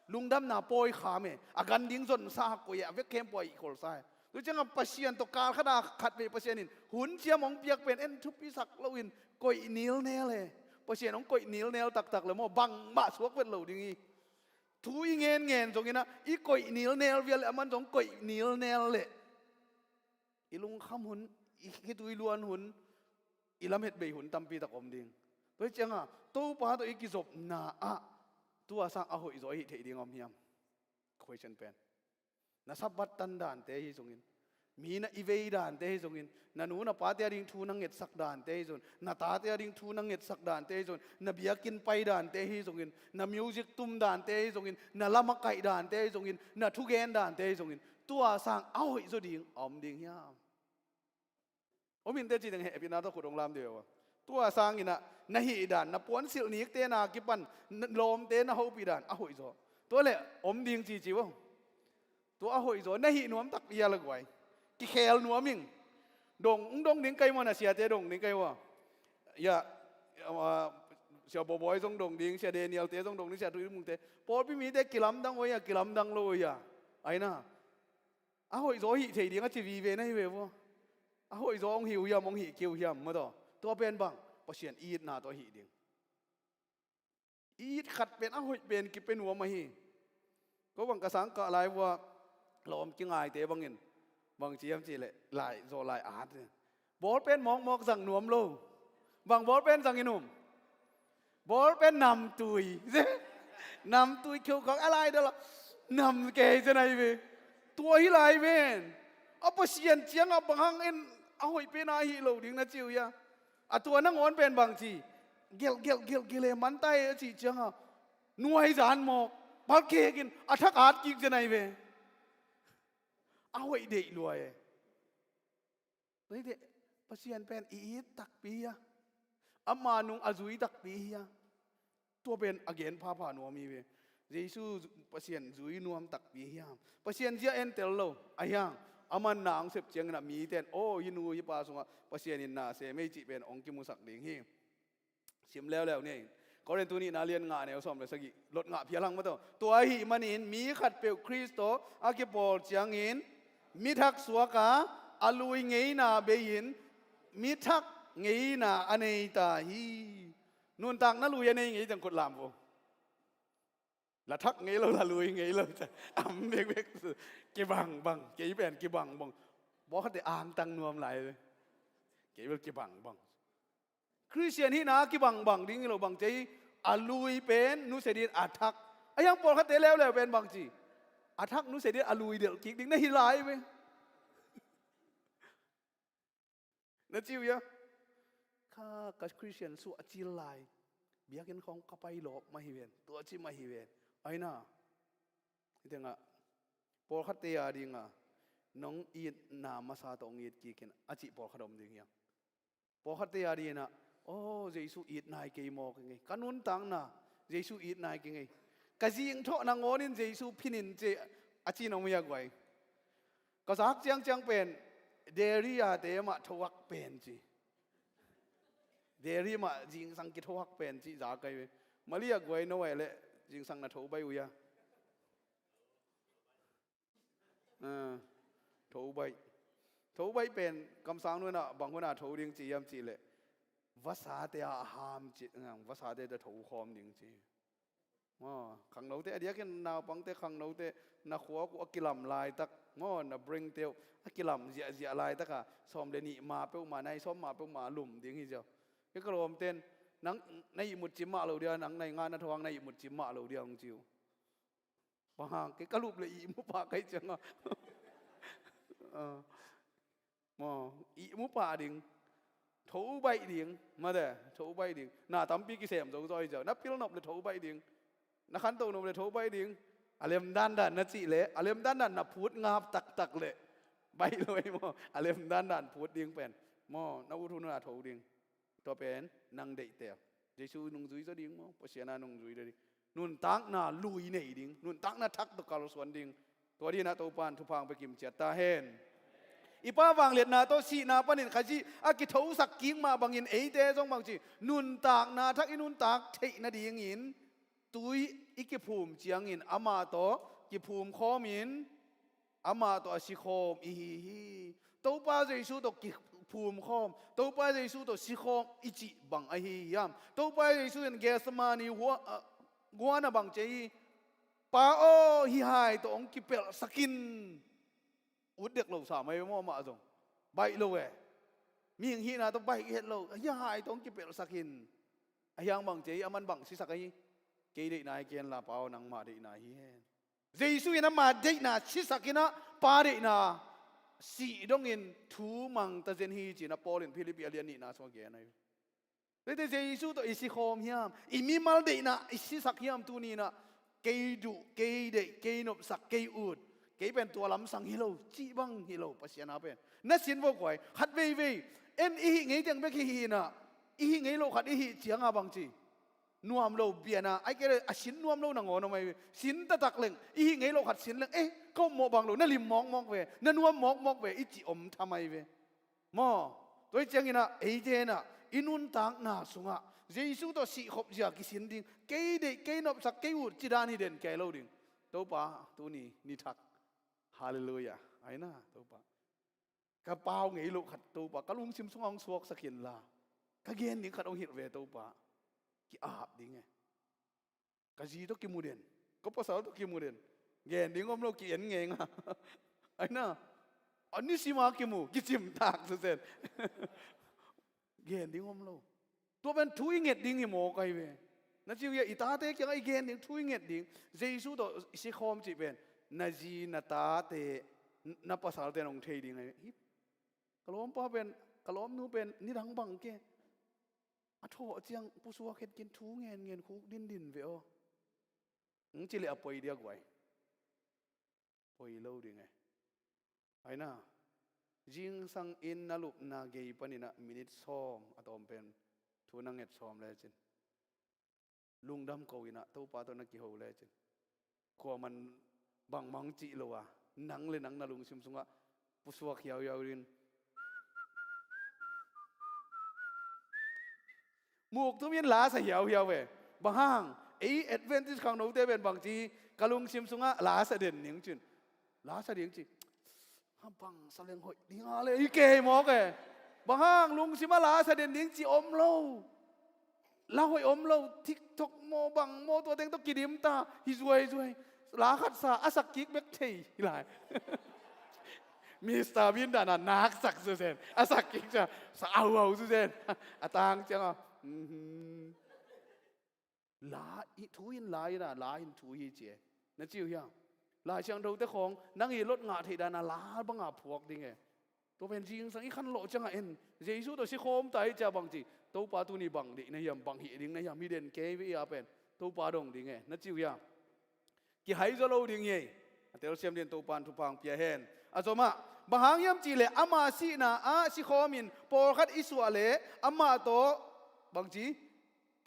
Lungdamna pawi kham e, a gan ding zonsa koih e, a vek khempeuh a ihkholsa e. Tua ciangah Pasian tawh kal khat a khat vei Pasian in hun ciam hong piak pen en thupisak loin koih nilnel e. Pasian hong koih nilnel taktak le maw, bangmah suak vet lo ding hi. Thu i ngenngen zongin ah, i koih nilnel vial le, aman zong koih nilnel le, i lungkham hun, i khitui luan hun, i lametbei hun tampi tak om ding. Tua hi ciangah Topa tawh i kizopna ah tua sang a hoihzaw i hih theih ding om hiam? Question pen. Na Sabbath tan dante hi zongin, mi na i vei dante hi zongin, na nu na pate a ding thu na ngetsak dante hi zongin, na tate a ding thu na ngetsak dante hi zongin, na biakinn pai dante hi zongin, na music tum dante hi zongin, na lamakaih dante hi zongin, na thugen dante hi zongin, tua sang a hoihzaw ding a om ding hiam? Om inteh ci teng hehpihna tawh khut hong lam dih ve ua. Tua sangin ah na hih dan, na puansilh nikte na kipan, na lawmte na hopih dan a hoihzaw. Tua le om ding cici ua. Tua a hoihzaw na hih nuam takpi a la guai. Kikhel nuam ing. Dong, ung dong ding kai maw, na siate dong ding kai ua. Ya, ah, Sia Bawbawi zong dong ding, Sia Daniel te zong dong ding, Sia Tuimungte. Pawlpi mite kilamdang ua ya, kilamdang lo ua ya. Aina. A hoihzaw hih thei ding a ci vive na hi ve vua. A hoihzaw hong hi uh hiam, hong hih kei uh hiam, maw taw. Tua pen bang, Pasian itna tawh hih ding. It khat pen a hoih pen kipia nuam ahi. Ko bang ka sang kah lai vua, lawm kingaite bangin, bang ci hiam cih leh, lai, zaw lai at. Bawlpen mawkmawk zang nuam lo. Bang bawlpen zang in um? Bawlpen namtui. Namtui kheukhak a lai dala. Nam kei zen ai ve. Tua hi lai ven. A Pasian ciangah bang hang en a hoih pen a hih lo ding na ci uh hia? A tua nangawn pen bang ci. Gelh, gelh, gelh, gelh e, man ta e a cih ciangah nuaizan mawk. Palkhekin a thak at kik zen ai ve. A hoih deih lua e. Tua hi teh, Pasian pen i it takpi hi a, ama nung a zui takpi hi a, tua pen a gen phapha nuam hi ve. Jesu Pasian zui nuam takpi hiam? Pasian zia entel lo, a hiang, aman na hong sep ciangin a mite in, aw, hih nu hih pa sungah Pasian in na sem ei cih pen hong kimusak ding hi. Sim leuleu ni. Korintu nihna lian nga neu sawm le sagih. Lot ngah phial hang maw taw. Tua ahih manin mi khatpeuh Khrist tawh a kipawl ciangin mithak suak a, a lui ngeina bei-in mithak ngeina a nei ta hi. Nuntakna lui a nei ngei teng khut lam vo. La thak ngei lo, la lui ngei lo. Am bekbek. Kibangbang. Kei pen kibangbang. Bawkhatte angtang nuam lai. Kei bel kibangbang. Khristian hihna kibangbang ding hi lo, bang ci a, a lui pen nusia ding, a thak. A hiang pawlkhatte leuleu pen bang ci, a thak nusia ding, a lui delh kik ding na hi lai ve. Na ci uh hia? Kha ka Khristian suah a cil lai. Biakinn khawng ka pai lawp mah hi ven, tua ci mah hi ven. Aina. Hi tengah pawlkhatte a dinga nong itna masa tawh hong it kikin a cih pawlkhat om ding hiam? Pawlkhatte a dingin ah, aw, Jesu it nai kei maw, kei ngei. Ka nuntakna Jesu it nai kei ngei. Ka zingthawh nangawnin Jesu phin in ci a ci nong mia guai. Ka zak ciangciang pen Delhi a te mah thohak pen ci. Delhi mah zingsang kithohak pen ci zak ai ve. Mali a guai no ai leh zingsang na tho baih uh hia? Ah, tho baih. Tho baih pen kamsang nuai-ah bang hun a tho ding ci hiam cih leh, vasate a ham ci, ah, vasate tawh tho khawm ding ci. Maw, khangnote a diakin naupangte, khangnote na khuak uh a kilam laitak, maw, na bringte uh a kilam ziahziah laitaka sawm le nih ma peuhmah, nai sawm ma peuhmah a lum ding hi ziau. Kei ka lawmten, nang na ihmut cim mah lo dia, nang nai nga na tho hang na ihmut cim mah lo dia hong ci uh. Bang hang, kei ka lup le ihmu pah ka hih cianga. Ah. Maw, ihmu pah ding. Tho baih ding. Mate, tho baih ding. Na tampi kisem zo zaw hi ciau. Na pil nop le tho baih ding. Na khanto nop le tho baih ding. A lem dandan na cih le, a lem dandan na phut ngap taktak le, baih lo ei maw. A lem dandan phut ding pen, maw, na ut hun a tho ding. Tua pen nang deihte. Jesu nungzui zaw ding maw, Pasian a nungzui zaw ding. Nuntakna lui nei ding, nuntakna thak tawh kalsuan ding. Tua dingin ah Topa'n thupha hong pia kimciat ta hen. I Pa vangliatna tawh sihna panin Khazih a kithosak kik mah bangin eite zong bangci nuntakna thak i nuntak theih nadingin tui i kiphum ciangin amah tawh kiphum khawmin amah tawh a sikhawm i hi hi. Topa Jesu tawh kiphum khawm, Topa Jesu tawh sikhawm i cih bang ahi hiam? Topa Jesu in Gethsemane hua-, ah, guan a bang ci hi. Pa aw, hih hai tawh hong kipelhsak in. Ut dek lo sa mai maw amah zong. Baih lo e. Mihing hihna tawh baih het lo. Hih hai tawh hong kipelhsak in. A hiang bang ci hi, aman bang sisak ahi. Kei deihna hi kenla, Pa aw, nangmah deihna hi hen. Jesu in ama deihna sisak in ah Pa deihna sih dongin thu mang ta zen hi ci-in ah Paul in Philippi a lian nihna sungah gen ahi. Tete Jesu tawh i sikhawm hiam? I mimal deihna i sisak hiam tuni-in ah? Kei duh, kei deih, kei nopsak, kei ut, kei pen tua lamsang hi lo cih bang hi lo Pasian a pen. Na sin vo kuai khat veivei en i hih ngei teng bek hi hi-in ah, i hih ngei loh khat i hih ciangah bang ci nuam lo biana, ai kei le a sin nuam lo nangawn om ahi ve. Sin taktak leng, i hih ngei loh khat sin leng, eh, ka om mawh bang lo, na lim mawkmawk ve, na nuam mawkmawk ve, i cih om tham ahi ve. Maw, tua hi ciangin ah, eite in ah, i nuntakna sungah, Jesu tawh sihkhop zia kisin ding, kei deih, kei nopsak, kei ut, ci dan hi den kei lo ding. Topa, tuni, ni thak. Halleluiah. Aina, Topa. Ka pau ngei loh khat Topa, ka lungsim sungah hong suaksak inla, ka gen ding khat hong hilh ve Topa. Ki-ap ding e. Ka zi tawh kimu den, ka pasal tawh kimu den. Gen ding om lo, ki-en ngei nga. Aina, a nisima kimu, kicimtak susen. Gen ding om lo. Tua pen thu i nget ding hi mawk ahi ve. Na ci uh hia, i tate kiangah i gen ding, thu i nget ding. Jesu tawh i sikhawm cih pen na zi, na tate, na pasalte in hong thei ding ahi. Ka lawmpa pen, ka lawmnu pen nidang bang ke. A thawh ciang pusuak het kin thu ngen ngen khuk din din ve aw. Hong ci le a poi dia guai. Poi lo ding e. Aina, zingsang in na lupna gei panin ah minit sawm a tawm pen thu na nget sawm lecin, lungdam ko in ah Topa tawh na kiho lecin, kuaman bangmah hong cih lo a, nang le nang na lungsim sungah pusuak hiauhiau in, muk thum in la sa hiauhiau ve. Bang hang, ei Adventist khangnote pen bang ci, ka lungsim sungah la sa den ning cin. La sa ding ci. Ha, bang sa leng hoih ding a le, i kei mawk e. Bang hang, lungsim ah la sa den ding ci om lo. La hoih om lo, TikTok maw, bang maw, tua teng tawh kidim ta, hi zuai zuai. La khat sa, a sak kik bek thei, hi lai. Mister Bean dan a nak sak susen, a sak kik sa, sa au au susen. A tang ciang a. Mhm. La, i thu in la in a, la in thu hi ci e. Na ci uh hia? Lai Siangthote khawng, nang i lot ngah theih dan a la bang a phuak ding e. Tua pen zingsang i khanlawh ciangah en, Jesu tawh sikhawm ta hi cia bang ci, Topa tuni bang deih na hiam, bang hih ding na hiam, hi den kei ve i a pen, Topa dong ding e, na ci uh hia? Kihai zaw lo ding hi ei. A telsiam din Topa in thupha hong pia hen. A zomah, bang hang hiam cih leh ama sihna ah sikhawmin pawlkhat i suah leh amah tawh bang ci,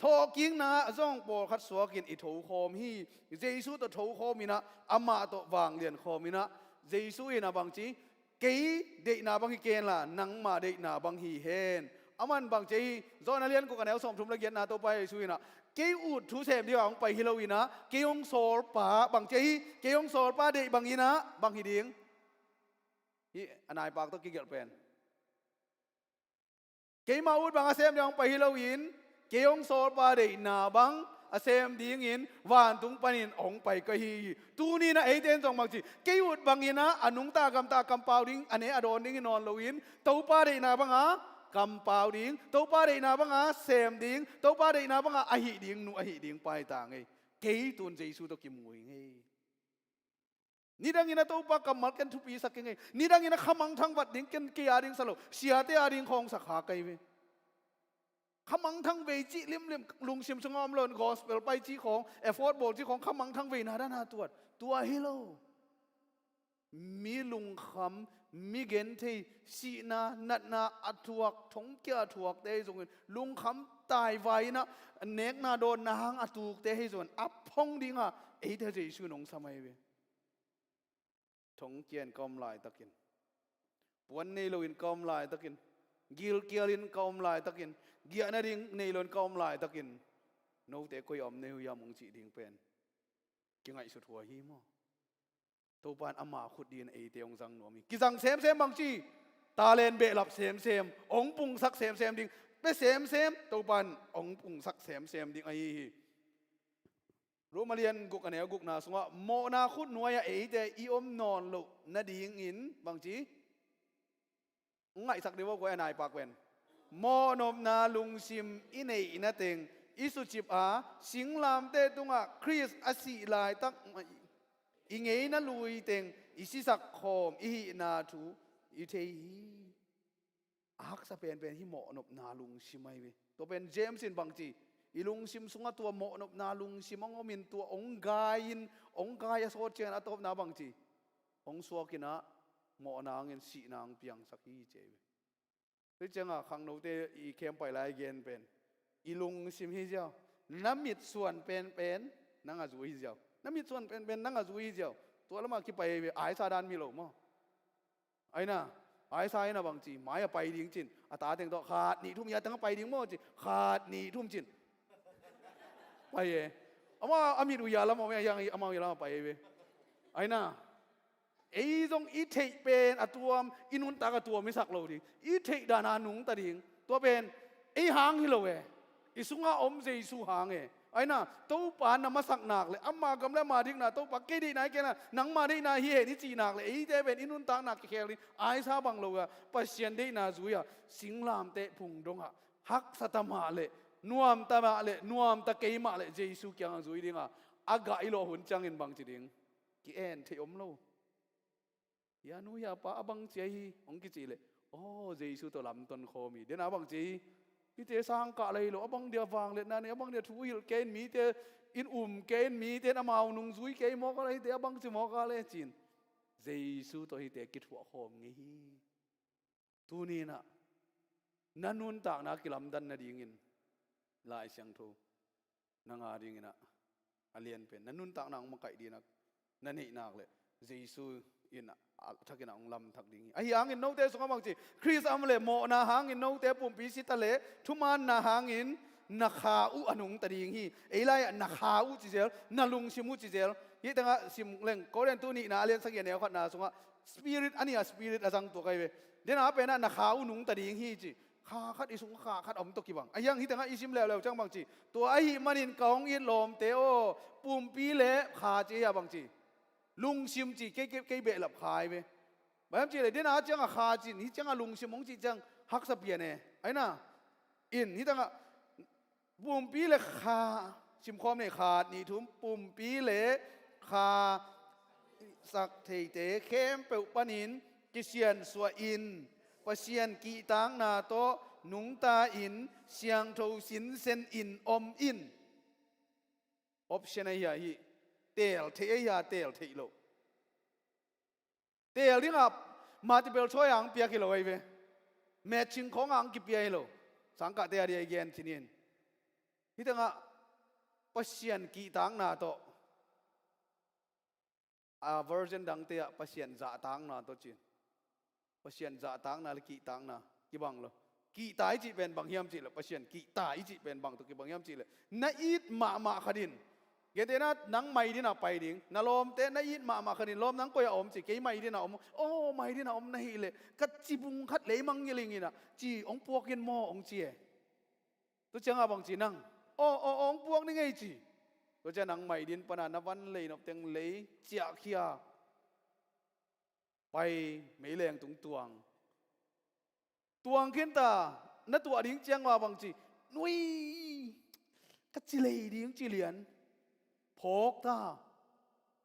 thawhkikna ah zong pawlkhat suakin i thokhawm hi. Jesu tawh thokhawm in ah, amah tawh vanglian khawm in ah, Jesu in ah bang ci, kei deihna bang hi kenla, nangmah deihna bang hi hen. Aman bang ci hi, John a lian guk a neu sawmthum le giatna Topa Jesu in ah, kei ut thu sem ding a hong pai hi lo in ah, kei hong sawlpa bang ci hi, kei hong sawlpa deih bang in ah, bang hi ding. Hi, a naipak tawh kigelh pen. Keimah ut bang a sem ding hong pai hi loin, kei hong sawlpa deihna bang a sem dingin vantung panin hong pai ka hi hi. Tuni in ah eite in zong bang ci, kei ut bangin ah a nungta gamta kampau ding, a ne a dawn ding hi nawn loin, Topa deihna bang a kampau ding, Topa deihna bang a sem ding, Topa deihna bang a ahih ding nu, ahih ding pa hi ta ngei. Kei tun Jesu tawh kimu hi ngei. Nidangin a Topa kammal ken thupisak keng ei. Nidangin a khamangthang vat ding ken kei a ding sa lo, siate a ding khawng sa kha kei ve. Khamangthang vei cih limlim, lungsim sungah om lo in gospel pai cih khawng, effort bawl cih khawng, khamangthang veina dan a tuat. Tua hi lo. Mi lungkham, mi genthei, sihna, natna a thuak, thongkia a thuakte hi zongin, lungkham taivai in ah, nekna dawnna hang a tukte hi zongin, a phong ding a, eite Jesu in hong sam ahi ve. Thongkia in ka om laitakin, puan nei loin ka om laitakin, gilkialin ka om laitakin, giah nading nei loin ka om laitakin, note koi a om na hi uh hiam hong cih ding pen kingaihsut huai hi maw? Topa in ama khut dingin eite hong zang nuam hi. Kizang semsem bangci, talent behlap semsem, hong pungsak semsem ding, pia semsem, Topa in hong pungsak semsem ding ahi hi. Rom a lian guk a neu gukna sungah mawhna khut nuai-ah eite i om nawn loh nadingin bangci hong ngaihsak dih vo, kua a nai pak pen. Mawhnopna lungsim i neih na teng i sucip a, singlamteh tungah Khrist a sih laitak i ngeina lui teng i sisak khawm i hihna thu i thei hi. A haksa penpen hi mawhnopna lungsim ahi ve. Tua pen James in bangci, i lungsim sungah tua mawhnopna lungsim hong omin tua hong gai-in, hong gai a sawt ciangin a tawpna bangci, hong suakin ah mawhna hangin sihna hong piangsak hi ci ahi ve. Tua ciangah khangnote i khempeuh lai gen pen, i lungsim hi ziau, na mitsuan penpen nang a zui hi ziau. Na mitsuan penpen nang a zui hi ziau. Tua lamah kipai ahi ve, aisa dan mi lo maw? Aina, aisa ina bangci, mai a pai ding cin, a ta teng tawh khat nih thum, ya teng a pai ding maw ci, khat nih thum cin. Pai e. Ama a mit uh ya lam a om e, a hiang ama uh ya lam a pai e ve. Aina, ei zong i theih pen a tuam, i nuntak a tuam i sak lo ding, i theih dana nungta ding. Tua pen ei hang hi lo e. I sunga om Jesu hang e. Aina, Topa na masak nak le ama gam le ama deihna, Topa kei deihna hi kei na, nangma deihna hi hen i cih nak le eite pen i nuntakna kikhel ding, aisa bang lo a, Pasian deihna zui a, singlamteh phung dongah haksa ta mah le, nuamta mah le, nuamta kei mah le Jesu kiangah zui dinga, a gah i lawh hun ciangin bangci ding, ki-en theih om lo. Hia nu hia pa a bang cia hi hong kici leh, aw, Jesu tawh lamton khawm hi. Dena bang cia hi, hite sangkah lei lo, a bang dia vangliatna nei, a bang dia thu hilh kei in, mite in um kei in, mite in amau nungzui kei mawk a le, hite a bang ci mawk a le cin, Jesu tawh hite kithuah khawm ngei hi. Tuninah na nuntakna kilamdan nadingin Lai Siangtho nang a dinginah a lianpen na nuntakna hong makaih dinah na neihnak le Jesu in a thakinah hong lamthak ding hi. Ahi hangin note sungah bangci, Khrist a om le mawhna hangin note pumpi sita le thumaanna hangin na kha uh a nungta ding hi. Ei lai-ah na kha uh cizel, na lungsim uh cizel. Hih tengah sim leng, Korin tu nihna a lian sagih a neu khatna sungah Spirit a nih a Spirit a zang tuak ahi ve. Dena penah na kha uh nungta ding hi ci. Kha khat i sung kha khat a om tawh kibang. A hiang hih tengah i sim leuleu ciang bangci, tua ahih manin ka hong it lawmte aw, pumpi le kha ci ahi a bangci, lungsim ci, kei, kei, kei behlap kha ahi ve. Bang hiam cihleh dena ciangah kha cin, hih ciangah lungsim hong cih ciang haksa pian e. Aina, in hih tengah pumpi le kha, simkhawm nei, khat nih thum, pumpi le kha sak theite khempeuh panin kisiansuah in, Pasian kihtakna tawh nungta in, siangtho sinsen in om in. Option ahi a hih, teel theih ahi a, teel theih loh. Teel dingah multiple choice ah hong piak hi lo ahi ve. Matching khawngah hong kipia hi lo. Sangkahte a dia i gen cinin, hih tengah Pasian kihtakna tawh, a version dangte ah Pasian zahtakna tawh cin. Pasian zahtakna le kihtakna kibang lo. Kihta i cih pen bang hiam cihleh, Pasian kihta i cih pen bang tawh kibang hiam cihleh, na it mahmah khatin, gentehna nang maidin a pai ding, na lawmte na it mahmah khatin, lawm nang koi a om ci, kei maidin a om. Aw, maidin a om na hileh ka ci bung khat leimang ngilinginah ci, hong puakin maw hong ci e. Tua ciangah bangci nang, aw, aw, aw, hong puak ni ngei ci. Tua ciang nang maidin pana na van lei nop teng lei ciahkhia, pai meileng tung tuang. Tuang khinta, na tuah ding ciang uh a bangci, nui, ka ci lei ding ci lian. Phawk ta.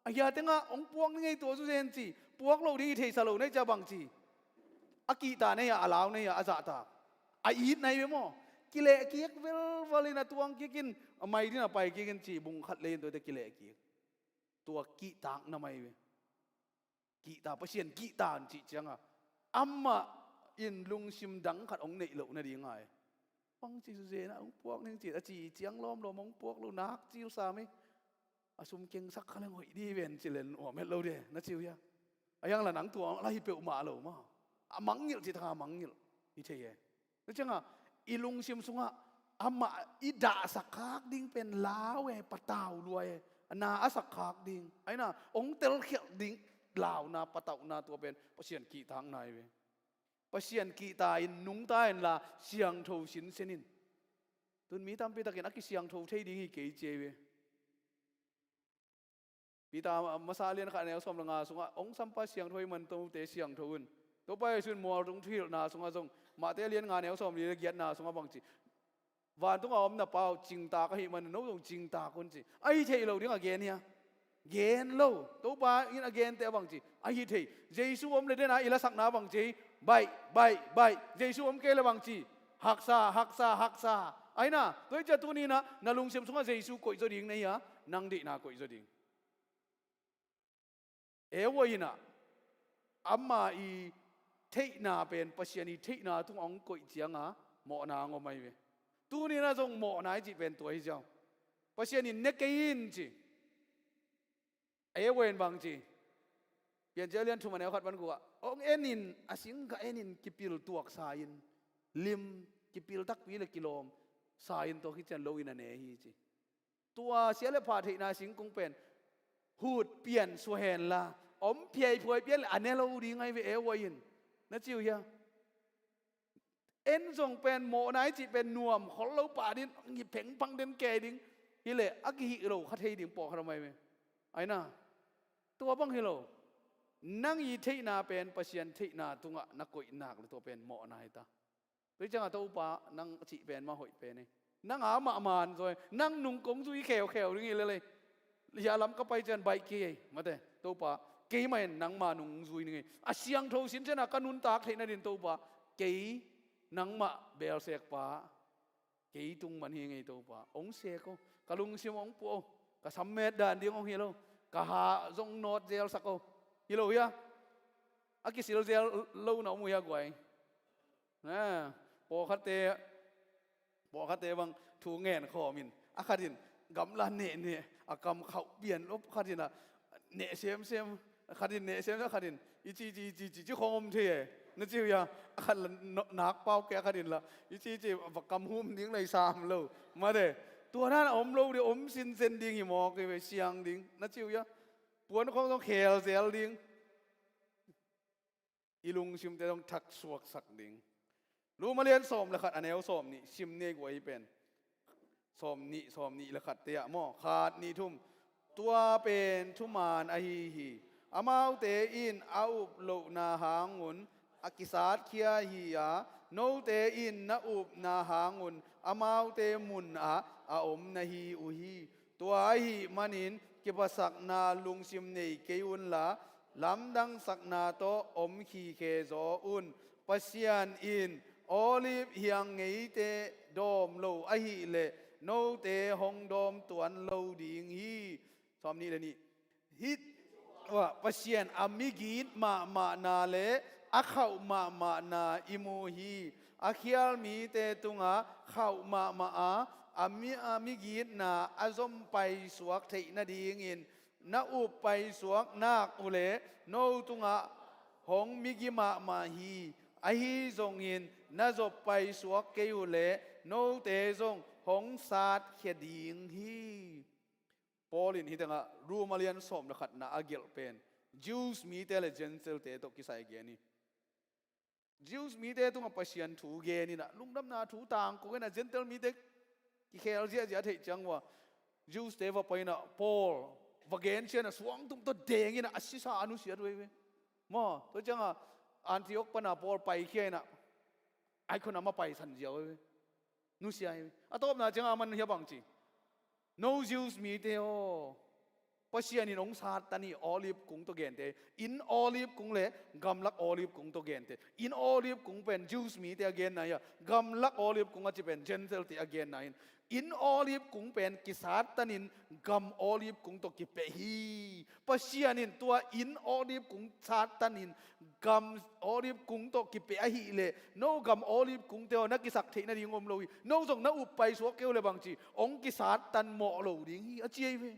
A hia tengah hong puak ni ngei tua suzen ci. Puak lo ding i theihsa lo na hi cia bangci, a kihta na hi a, a lau na hi a, a zahtak, a it na hi ve maw? Kilehkik velvalin a tuang kikin, a maidin a pai kikin ci, bung khat lei in tuate kilehkik. Tua kihtak na mai ve. Kihta, Pasian kihta an cih cianga amah in lungsim dang khat hong neih loh nading ngai. Bangci suzenah hong puak ning cih a ci ciang lawmlawm hong puak lo nak cil sam hi. A sum kengsak kha leng hoih di ven ci len uam het lo de na ciu hia. A hiang la nang tua la hi peuhmah lo maw? A mangngilh cih taka a mangngilh hi thei e. Tua ciangah i lungsim sungah amah i dahsak khak ding pen lau e, patau lua e. Na a sak khak ding, aina hong telkhialh ding launa, patauhna, tua pen Pasian kihtakna hi ve. Pasian kihta in nungta inla siangtho sinsen in. Tun mi tampi takin a kisiangtho thei ding hi kei ci hi ve. Peter masa lian khat a neu sawm le nga sungah hong sampa siangtho ahih man note siangtho un. Topa Jesu in mualtung thuhilhna sungah zong Matthai lian nga neu sawm li le giatna sungah bang ci? Vantungah a om na Pa aw, cingtak ahih man no zong cingtak un ci. Ahi theih lo ding a gen hia? Gen lo. Topa in a gente a bang ci? Ahi thei. Jesu om le dena i lasakna bang ci? Baih, baih, baih. Jesu om kei le bang ci? Haksa, haksa, haksa. Aina, tua hi ciah tuni inah na lungsim sungah Jesu koihzaw ding na hi a, nang deihna koihzaw ding. Eva inah ama i theihna pen Pasian i theihna tungah hong koih cianga mawhna hong om ahi ve. Tuni inah zong mawhna i cih pen tua hi ziau. Pasian in ne kei in ci. Eva in bang ci? Piancil lian thum a neu khat pan guk ah, hong en in, a sing ka en in, kipil tuaksa in, lim, kipil takpi le kilawm sa in, tua khit ciang lo in a ne hi ci. Tua sia le pha theihna singkung pen hut pian sua henla, om phiaiphuai pian le a ne lo ding ahi ve, Eva in. Na ci uh hia? En zong pen mawhna i cih pen nuam khol lo pah ding, ngi phengphang den kei ding. Hileh a kihih lo kha thei ding pawlkhat om ahi ve. Aina, tua bang hi lo. Nang i theihna pen Pasian theihna tungah na koih nak le tua pen mawhna hi ta. Tua hi ciangah Topa nang cih pen mah hoih pen hi. Nang a mahmah an zaw hi. Nang nung kong zui kheukheu ding hi lel hi. Hia lam ka pai cian baih kei hi. Mate, Topa, keimah in nangma nung zui ding hi. A siangtho sinsen a ka nuntak theih nadin Topa, kei nangmah belsekpa, kei tung man hi ngei Topa. Hong sek aw. Ka lungsim hong puah aw. Ka sammet dan ding hong hilh aw. Ka ha zong nawt zelsak aw. Hi lo hia? A kisil zel lo na om uh hia guai? Na, pawlkhatte, pawlkhatte bang thu ngen khawm in, a khat in gamla nehneh, a kam khauh pian lop, khat in a neh semsem, khat in neh semsem, khat in i ci, ci, ci, ci, ci khawng om thei e. Na ci uh hia? A khat la no-, nak pau kei, a khat in la i ci, ci, va kam hum ding lai sam lo. Mate, tua dan a om lo ding, om sinsen ding hi mawk hi ve, siang ding. Na ci uh hia? Puan khawng zong khel zel ding. I lungsimte zong thaksuaksak ding. Rom a lian sawm le khat a neu sawm nih sim ni ei guai pen. Sawm nih, sawm nih le khatte ah maw, khat, nih, thum. Tua pen thuman ahi hi. Amaute in a up lohna hangun a kisatkhia hi a, note in na upna hangun amaute munah a om na hi uh hi. Tua ahih manin kiphatsakna lungsim nei kei unla, lamdangsakna tawh om khikhe zaw un. Pasian in olive hiang ngeite dawm lo ahileh note hong dawm tuan lo ding hi. Sawm nih le nih. Hih, ua, Pasian a migit mahmahna le a khauh mahmahna i mu hi. A khial mite tungah khauh mahmah a, a mi, a migitna a zom paisuak theih nadingin na up paisuak nak uhleh no tungah hong migi mahmah hi. Ahi zongin na zop paisuak kei uhleh note zong hong satkhia ding hi. Paul in hih tengah Rom a lian sawm le khatna a gelh pen Jews mite le Gentile-te tawh kisai gen hi. Jews mite tungah Pasian thu gen inah, lungdamna thu tangkung inah, Gentile mite kikhel ziahziah theih ciang uh a, Jews-te va pai inah Paul va gen sia inah suangtum tawh deng inah a sisa a nusiat uh hi ve. Maw, tua ciangah Antioch pana Paul paikhia inah Iconium a paisan ziau uh hi ve. Nusia hi. A tawpna ciangah a man hia bang ci? No Jews mite aw, Pasian in hong sattan hi, olive kung tawh gente. In olive kung le gamlak olive kung tawh gente. In olive kung pen Jews mite a genna hi a, gamlak olive kung a ci pen Gentile-te a genna hi. In olive kung pen kisattanin gam olive kung tawh kipia hi. Pasian in tua in olive kung sattanin gam olive kung tawh kipia ahileh no gam olive kungte aw, na kisak theih nading om lo hi. No zong na up paisuak kei uhleh bang ci? Hong kisattan mawh lo ding hi, a ci ahi ve.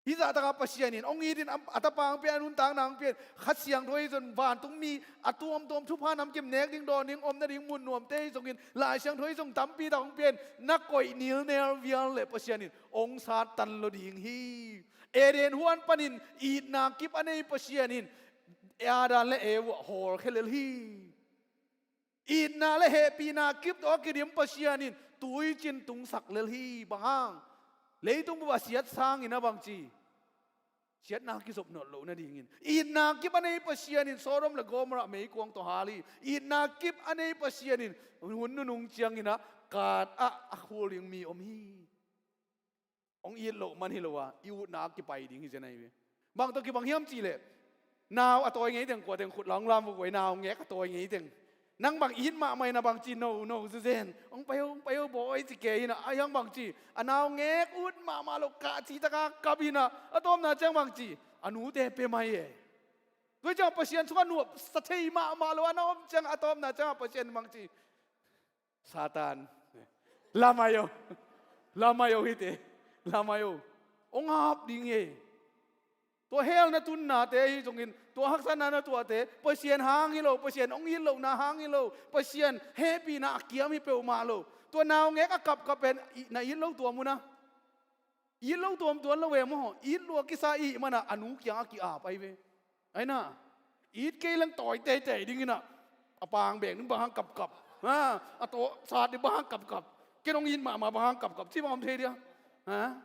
Hih zahtakah Pasian in hong it in a, a tapa hong pia in, a nuntakna hong pia in, Kha Siangtho ahi zong vantungmi a tuamtuam thupha namkim nek ding dawn ding om nading mun nuamte ahi zongin, Lai Siangtho ahi zong tampi tak hong pia in, na koih nilnel vial leh Pasian in hong sattan lo ding hi. Eden huan panin itna kip a nei Pasian in Adam le Eva hawlkhia lel hi. Itna le hehpihna kip tawh a kidim Pasian in tuicin tungsak lel hi. Bang hang? Leitung bup a siat sangin a bangci, siatna kizop nawn loh nadingin itna kip a nei Pasian in Sodom le Gomorrah meikuang tawh hal hi. Itna kip a nei Pasian in hun nunung ciangin a kat ah a khul ding mi om hi. Hong it loh man hi lo a, i utna a kipai ding hi zen ahi ve. Bang tawh kibang hiam cihleh, nau a tawi ngei teng, kua teng khut la hong lam vukvai, naungek a tawi ngei teng. Nang bang it mahmah in a bangci, no, no, zuzen, hong pai o, hong pai o bawi, ci kei in a, ahi hang bangci, a naungek ut mahmah lo, kah citaka kap in a, a tawpna ciang bangci, a nute pia mai e. Tua ciang Pasian sungah nuamsa thei mahmah lo a na om ciang, a tawpna ciang a Pasian bangci, Satan, lamai o, lamai o hite, lamai o. Hong ap ding e. Tua hell na tunnate ahi zongin, tua haksatna na tuahte Pasian hang hi lo, Pasian hong it lohna hang hi lo, Pasian hehpihna a kiam hi peuhmah lo. Tua naungek a kapkap pen i, na it lo tua mun a. It lo tuamtuam lo e maw, it lua kisa i hih manah a nu kiangah ki-ap ahi ve. Ahi na, it kei leng tawi teitei dingin ah, a pang beng ding bang hang kapkap, ha, a taw sat ding bang hang kapkap, ken hong it mahmah bang hang kapkap ci bang om thei dia? Ha?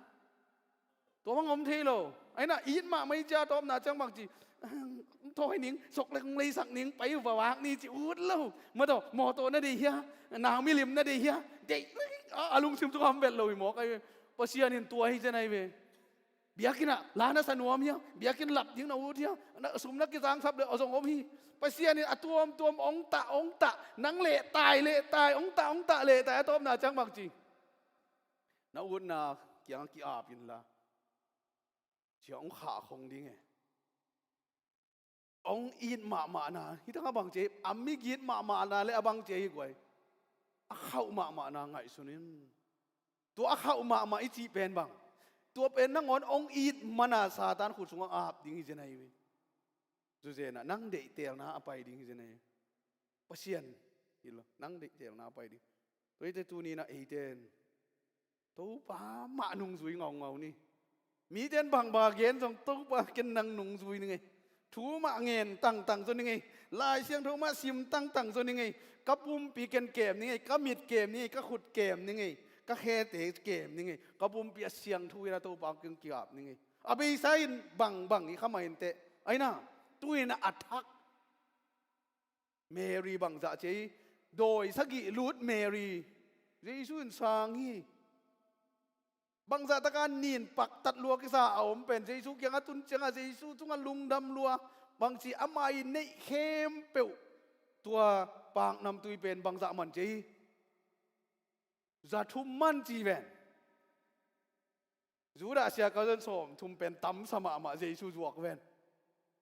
Tua bang om thei lo. Ahi na, it mahmah i cia a tawpna ciang bangci, tawi ning, sok le kong leisak ning, pai uh va vak ni ci ut lo. Mataw, mawtaw na deih hia? Nau milim na deih hia? Deih, a, a lungsim sungah om vet lo hi mawk ahi ve. Pasian in tua hi zen ahi ve. Biakinn ah la na sa nuam hia? Biakinn lap ding na ut hia? Na sum na kizangsap le a zong om hi. Pasian in a tuamtuam hong tah, hong tah, nang lehtai, lehtai, hong tah, hong tah, lehtai, a tawpna ciang bangci, na utna kiangah ki-ap inla, cia hong khahkhong ding e. Hong it mahmahna, hih tangah bangci, a migit mahmahna le a bangci hi guai. A khauh mahmahna ngaihsun in. Tua a khauh mahmah i cih pen bang? Tua pen nangawn hong it mana Satan khut sungah ap ding hi zen ahi ve. Zuzen ah, nang deihtelna a pai ding hi zen ahi. Pasian hi lo, nang deihtelna a pai ding. Tua hite tuni-in ah eite in Topa mah nungzui ngaungau ni. Mite in bangbang a gen zong Topa ken nang nungzui ning ei. Thu mah ngen tangtang zaw ning ei. Lai Siangtho mah sim tangtang zaw ning ei. Ka pumpi ken kem ning ei. Ka mit kem ning ei. Ka khut kem ning ei. Ka khete kem ning ei. Ka pumpi a siangtho in a Topa keng ki-ap ning ei. A beisa in bangbang i kha mah inteh. Aina, tu-in a thak Mary bangzah ci ei, dawi sagih lut Mary, Jesu in sang hi. Bangzah taka nin paktat lua kisa a om pen, Jesu kiangah tun ciangah Jesu tungah lungdam lua, bangci ama i neih khempeuh, tua paknamtui pen bangzah man ci ei. Za thum man ci ven. Judah sia kal zon sawm thum pen tamsa mahmah Jesu zuak ven.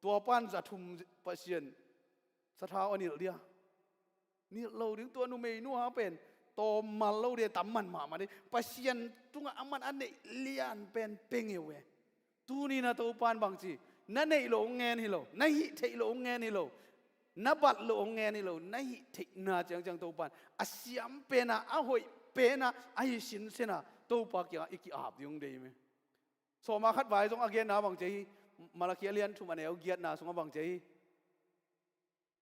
Tua pan za thum Pasian sathau a nilh dia? Nilh lo ding. Tua numei nuha pen tawmmal lo dia, tamman mahmah ding. Pasian tungah a man a neih lian pen pengeu e. Tuni-in a Topa in bangci, na neih loh hong ngen hi lo, na hih theih loh hong ngen hi lo. Na bat loh hong ngen hi lo, na hih theihna ciangciang Topa in a siam pena, a hoih pena, a hi sinsen a Topa kiangah i ki-ap ding hong deih hi me. Sawma khat vai zong a genna bang ci ei, Malakhi a lian thum a neu giatna sungah bang ci ei.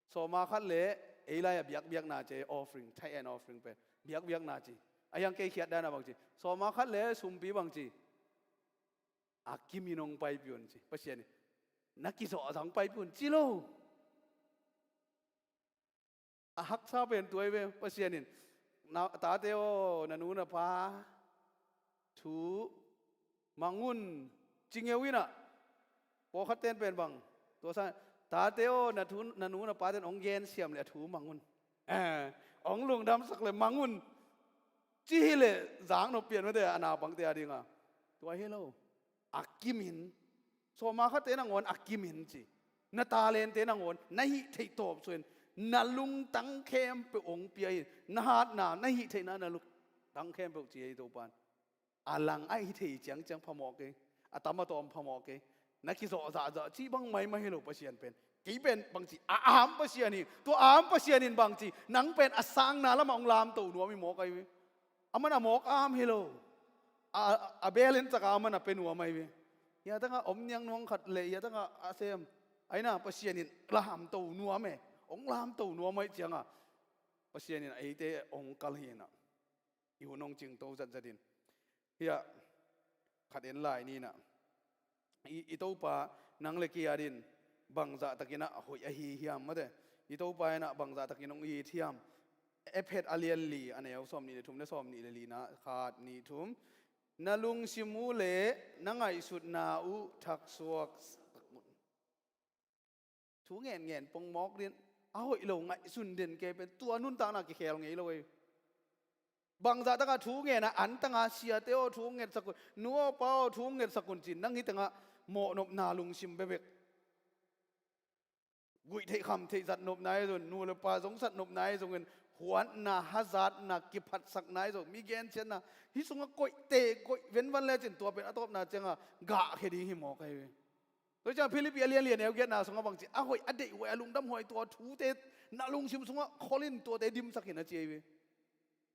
Sawma khat le ei lai-a biakbiakna ci ei, offering, tithe and offering pen. Biakbiakna ci. A hiang kei khiat dan a bang ci. Sawma khat le sumpi bang ci. A kimin hong paipih un ci. Pasian in na kizawh a zang paipih un ci lo. A haksa pen tua hi ve, Pasian in, na, tate aw, na nu na pa thu mang un ci ngeu in ah. Pawlkhat ten pen bang, tua sa, tate aw, na thu, na nu na pa ten hong gensiam le a thu mang un. Eh, hong lungdamsak le mang un. Ci hi le zak nop pian mate a naupangte a dinga. Tua hi lo. A kimin. Sawma khatte nangawn a kimin ci. Na talente nangawn, na hih theih tawp suahin, na lungtang khempeuh hong pia in, na hatna, na hih theihna, na lungtang khempeuh ci ei Topan. A lang a hih theih ciangciang phamawh kei. A tam a tawm phamawh kei. Na kizawh zahzah cih bang maimai hi lo Pasian pen. Kei pen bangci a am Pasian hi. Tua am Pasian in bangci nang pen a sangna lamah hong lamto nuam hi mawk ahi ve. Aman a mawk a am hi lo. A, a bel in caka aman a pia nuam ahi ve. Hiatanga om niang nuang khat le hiatanga a sem. Aina Pasian in lamto nuam e. Hong lamto nuam ahi cianga Pasian in a eite hong kal hi na. I hun hong cingto zatzat in. Hiah khat en lai ni na. I, i Topa nang le kei adin bangzah takin a hoih ahi hiam mate. I Topa in a bangzah takin hong it hiam. Ephet a lian li a neu sawm nih le thum le sawm nih le li na khat nih thum. Na lungsim uh le na ngaihsutna uh thaksuak. Thu ngen ngen pongmawk din a hoih lo ngaihsun den kei pen tua nuntakna kikhel ngei lo ei. Bangzah taka thu ngen a antanga siate aw thu ngetsak un, nu aw pa aw thu ngetsak un cin nang hitanga mawhnopna lungsim bebek. Guih theih kham theih zat nopna ahi zongin nu le pa zong zat nopna ahi zongin huatna hazatna kiphatsakna ahi zong mi gensiatna hih sungah koihte koih venvan lecin tua pen a tawpna cianga gahkhia ding hi mawk ahi ve. Tua ciang Philippi a lianlian eugiatna sungah bangci a hoih a deih huai a lungdam huai tua thute na lungsim sungah kholin tuate dimsakin a ci ahi ve.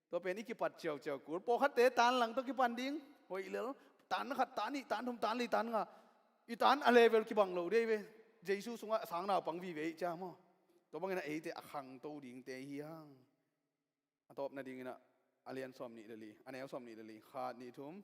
Tua pen i kipat ciauciau kul pawlkhatte tan lang tawh kipan ding hoih lel tan khat tan nih tan thum tan li tan nga i tan a level kibang lo dei ve. Jesu sungah sangna pang vive ih cia maw? Tua bangin a eite a khangto dingte hi hang. A tawp nadingin a lian sawm nih le li a neu sawm nih le li khat nih thum.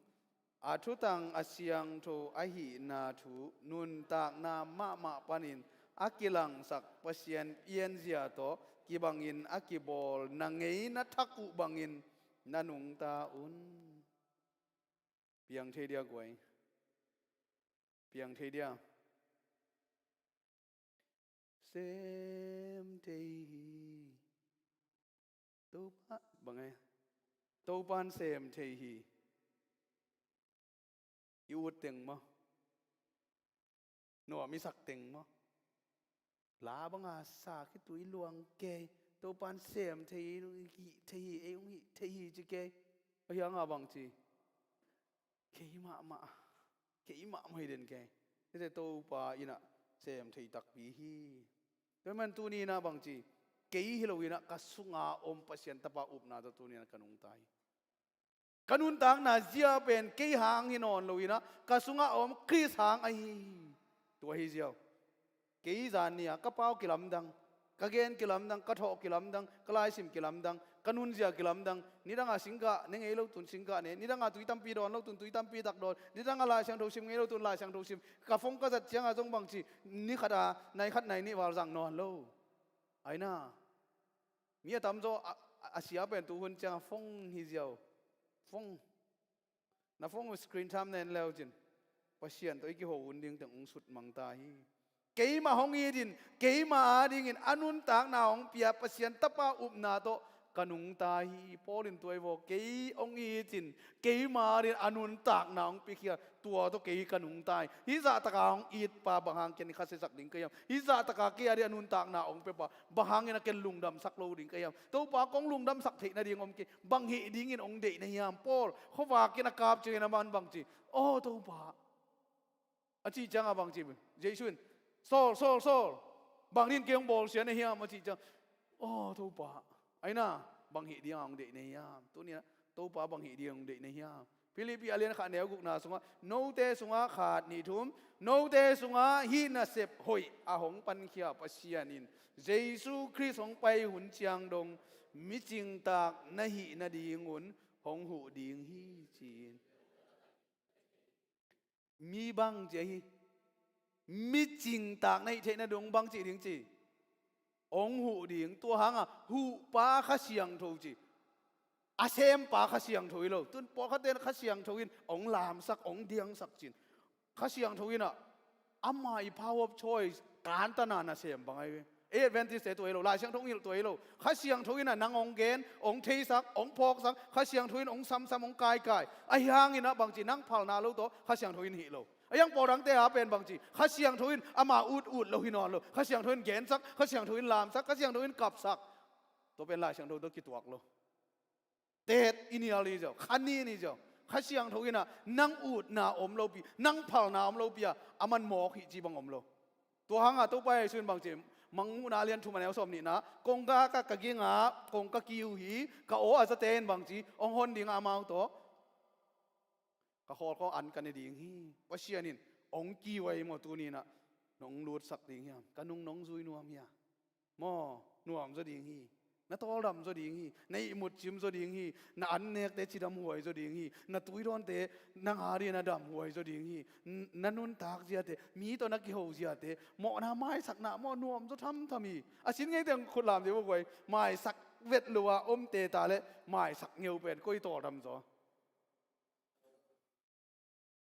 A thutang a siangtho ahihna thu nuntakna mahmah panin a kilangsak Pasian pianzia tawh kibangin a kibawl na ngei na thak uh bangin na nungta un. Piang thei dia guai. Piang thei dia. Sem thei hi. Topa bang e. Topan sem thei hi. I ut teng maw? Nuam i sak teng maw? La banga sa khitui luang kei. Topan sem thei hi, hih thei hi, ei hong hih thei hi ci kei. A hianga bang ci. Kei mahmah. Kei mahmah hi den kei. Hite Topa inah sem thei takpi hi. Tua man tuni inah bang ci. Kei hi lo inah ka sunga om Pasian tapa upna tawh tuni inah ka nungta hi. Ka nuntakna zia pen kei hang hi nawn lo inah ka sungah a om Khrist hang ahi hi. Tua hi ziau. Kei zan nia ka pau kilamdang, ka gen kilamdang, ka thawh kilamdang, ka laisim kilamdang, ka nunzia kilamdang. Nidanga singkah ne ngei lo tun singkah ne, nidanga tui tampi dawn lo tun tui tampi tak dawn, nidanga Lai Siangtho sim ngei lo tun Lai Siangtho sim. Ka phone ka zat cianga zong bang ci ni khata nai khat nai nih val zang nawn lo. Aina. Mi a tamzaw a, a, a sia pen tuhun cianga phone hi ziau. Phone. Na phone uh screen time na en leu cin Pasian tawh i kiho hun ding teng hong sut mang ta hi. Keimah hong it in keimah adingin a nuntakna hong pia Pasian tapa upna tawh ka nungta hi. Paul in tua hi vaw kei hong it in keimah adingin a nuntakna hong piakhia tua tawh kei ka nungta hi. Hih zahtaka hong itpa bang hang ken i khasiasak ding ka hiam? Hih zahtaka kei adingin a nuntakna hong piapa bang hangin a ken lungdamsak lo ding ka hiam? Topa kong lungdamsak theih nading om kei. Bang hih dingin hong deih na hiam? Paul khuavakin a kap ciangin a man bang ci? Aw Topa, a cih cianga bang ci? Jesu in Saul, Saul, Saul, bang dingin kei hong bawlsia na hiam? A cih ciang aw Topa, aina bang hih dinga hong deih na hiam? Tunia Topa bang hih dinga hong deih na hiam? Philippi a lian khat neu gukna sungah note sungah khat nih thum note sungah hih nasep hoih a hong pankhia Pasian in Jesu Khrist hong pai hun ciang dong micingtak na hih nadingun hong huh ding hi ci-in. Mi bang ci ahi. Micingtak na hih theih nading bang cih ding ci? Hong huh ding. Tua hanga huhpa Kha Siangtho ci. A sempa Kha Siangtho hi lo. Tun pawlkhatte in Kha Siangtho in hong lamsak hong diangsak cin. Kha Siangtho inah ama i power of choice kantana nasem bang ahi ve. Ei Adventist te tua hi lo, Lai Siangtho hong hilh tua hi lo. Kha Siangtho inah nang hong gen, hong theisak, hong phawksak, Kha Siangtho in hong samsam hong kaikai. Ahi hanginah bang ci nang phalna lo tawh Kha Siangtho in hih lo. A hiang pawldangte a pen bang ci Kha Siangtho in ama ut ut lo hi nawn lo. Kha Siangtho in gensak, Kha Siangtho in lamsak, Kha Siangtho in kapsak. Tua pen Lai Siangtho tawh kituak lo. Tet i nial hi ziau, khan ni ni ziau. Kha Siangtho in ah nang utna om lopi, nang phalna om lopi a, aman mawk hi ci bang om lo. Tua hangah Topa Jesu in bang ci, Mangmuhna a lian thum a neu sawm nihna, kongkak ah ka ging a, kong ka kiu hi, ka aw a zate in bang ci, hong hon ding a amau tawh, ka khawlkhawng an ka ne ding hi. Pasian in hong kiu ahi maw, tuni in ah nong lutsak ding hiam? Ka nung nong zui nuam hia? Maw, nuam zaw ding hi. Na tawldam zaw ding hi. Na ihmut cim zaw ding hi. Na annekte cidam huai zaw ding hi. Na tuidawnte nang a dingin a dam huai zaw ding hi. N-, na nuntak ziate, mi tawh na kiho ziate, mawhna maisakna maw, nuam zaw thamtham hi. A sin ngeite khut lam dih maw guai. Maisak vet lo a omte ta leh maisak ngeu pen koi tawldam zaw?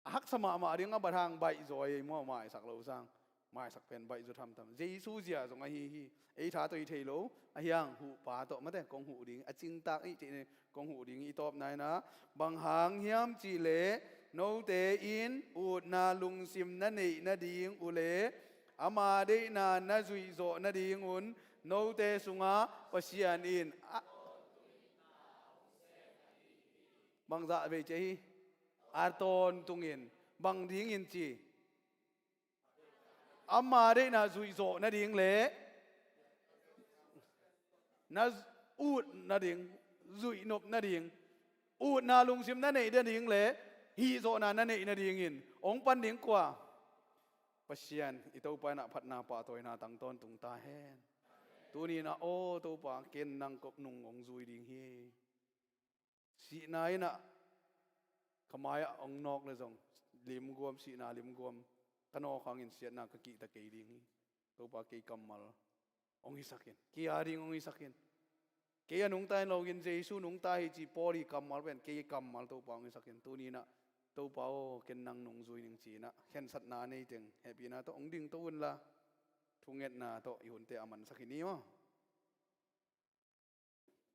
A haksa mahmah ding a bat hang baih zaw ei maw, maisak lo sang. Maisak pen baih zaw thamtham. Jesu zia zong ahi hi. Ei tha tawh i thei lo. Ahi hang huhpa tawh mate kong huh ding, a cingtak i cih ni, kong huh ding i tawpna in ah, bang hang hiam cih leh note in utna lungsim na neih nading uh leh ama deihna na zuih zawh nadingun note sungah Pasian in a, bangzah vei ci hi. A tawntungin bang dingin ci? Ama deihna zuih zawh nading leh na ut nading, zuih nop nading, utna lungsim na neih nading leh hih zawhna na neih nadingin hong pan ding kua? Pasian i Topa in ah phatna pahtawina tang tawntung ta hen. Tuni in ah aw Topa, ken nang kop nung hong zui ding hi. Sihna in ah ka mai-ah hong nawk leh zong limguam, sihna limguam ka nawk hangin siatna ka kihta kei ding hi. Topa, kei kammal hong hisak in. Kei a ding hong hisak in. Kei a nungta in lo in, Jesu nungta hi ci Paul i kammal pen kei kammal Topa hong hisak in. Tuni in ah Topa aw, ken nang nung zui ning ci in ah khensatna nei teng hehpihna tawh hong dingto unla, thungetna tawh i hunte a mansak hi ni maw.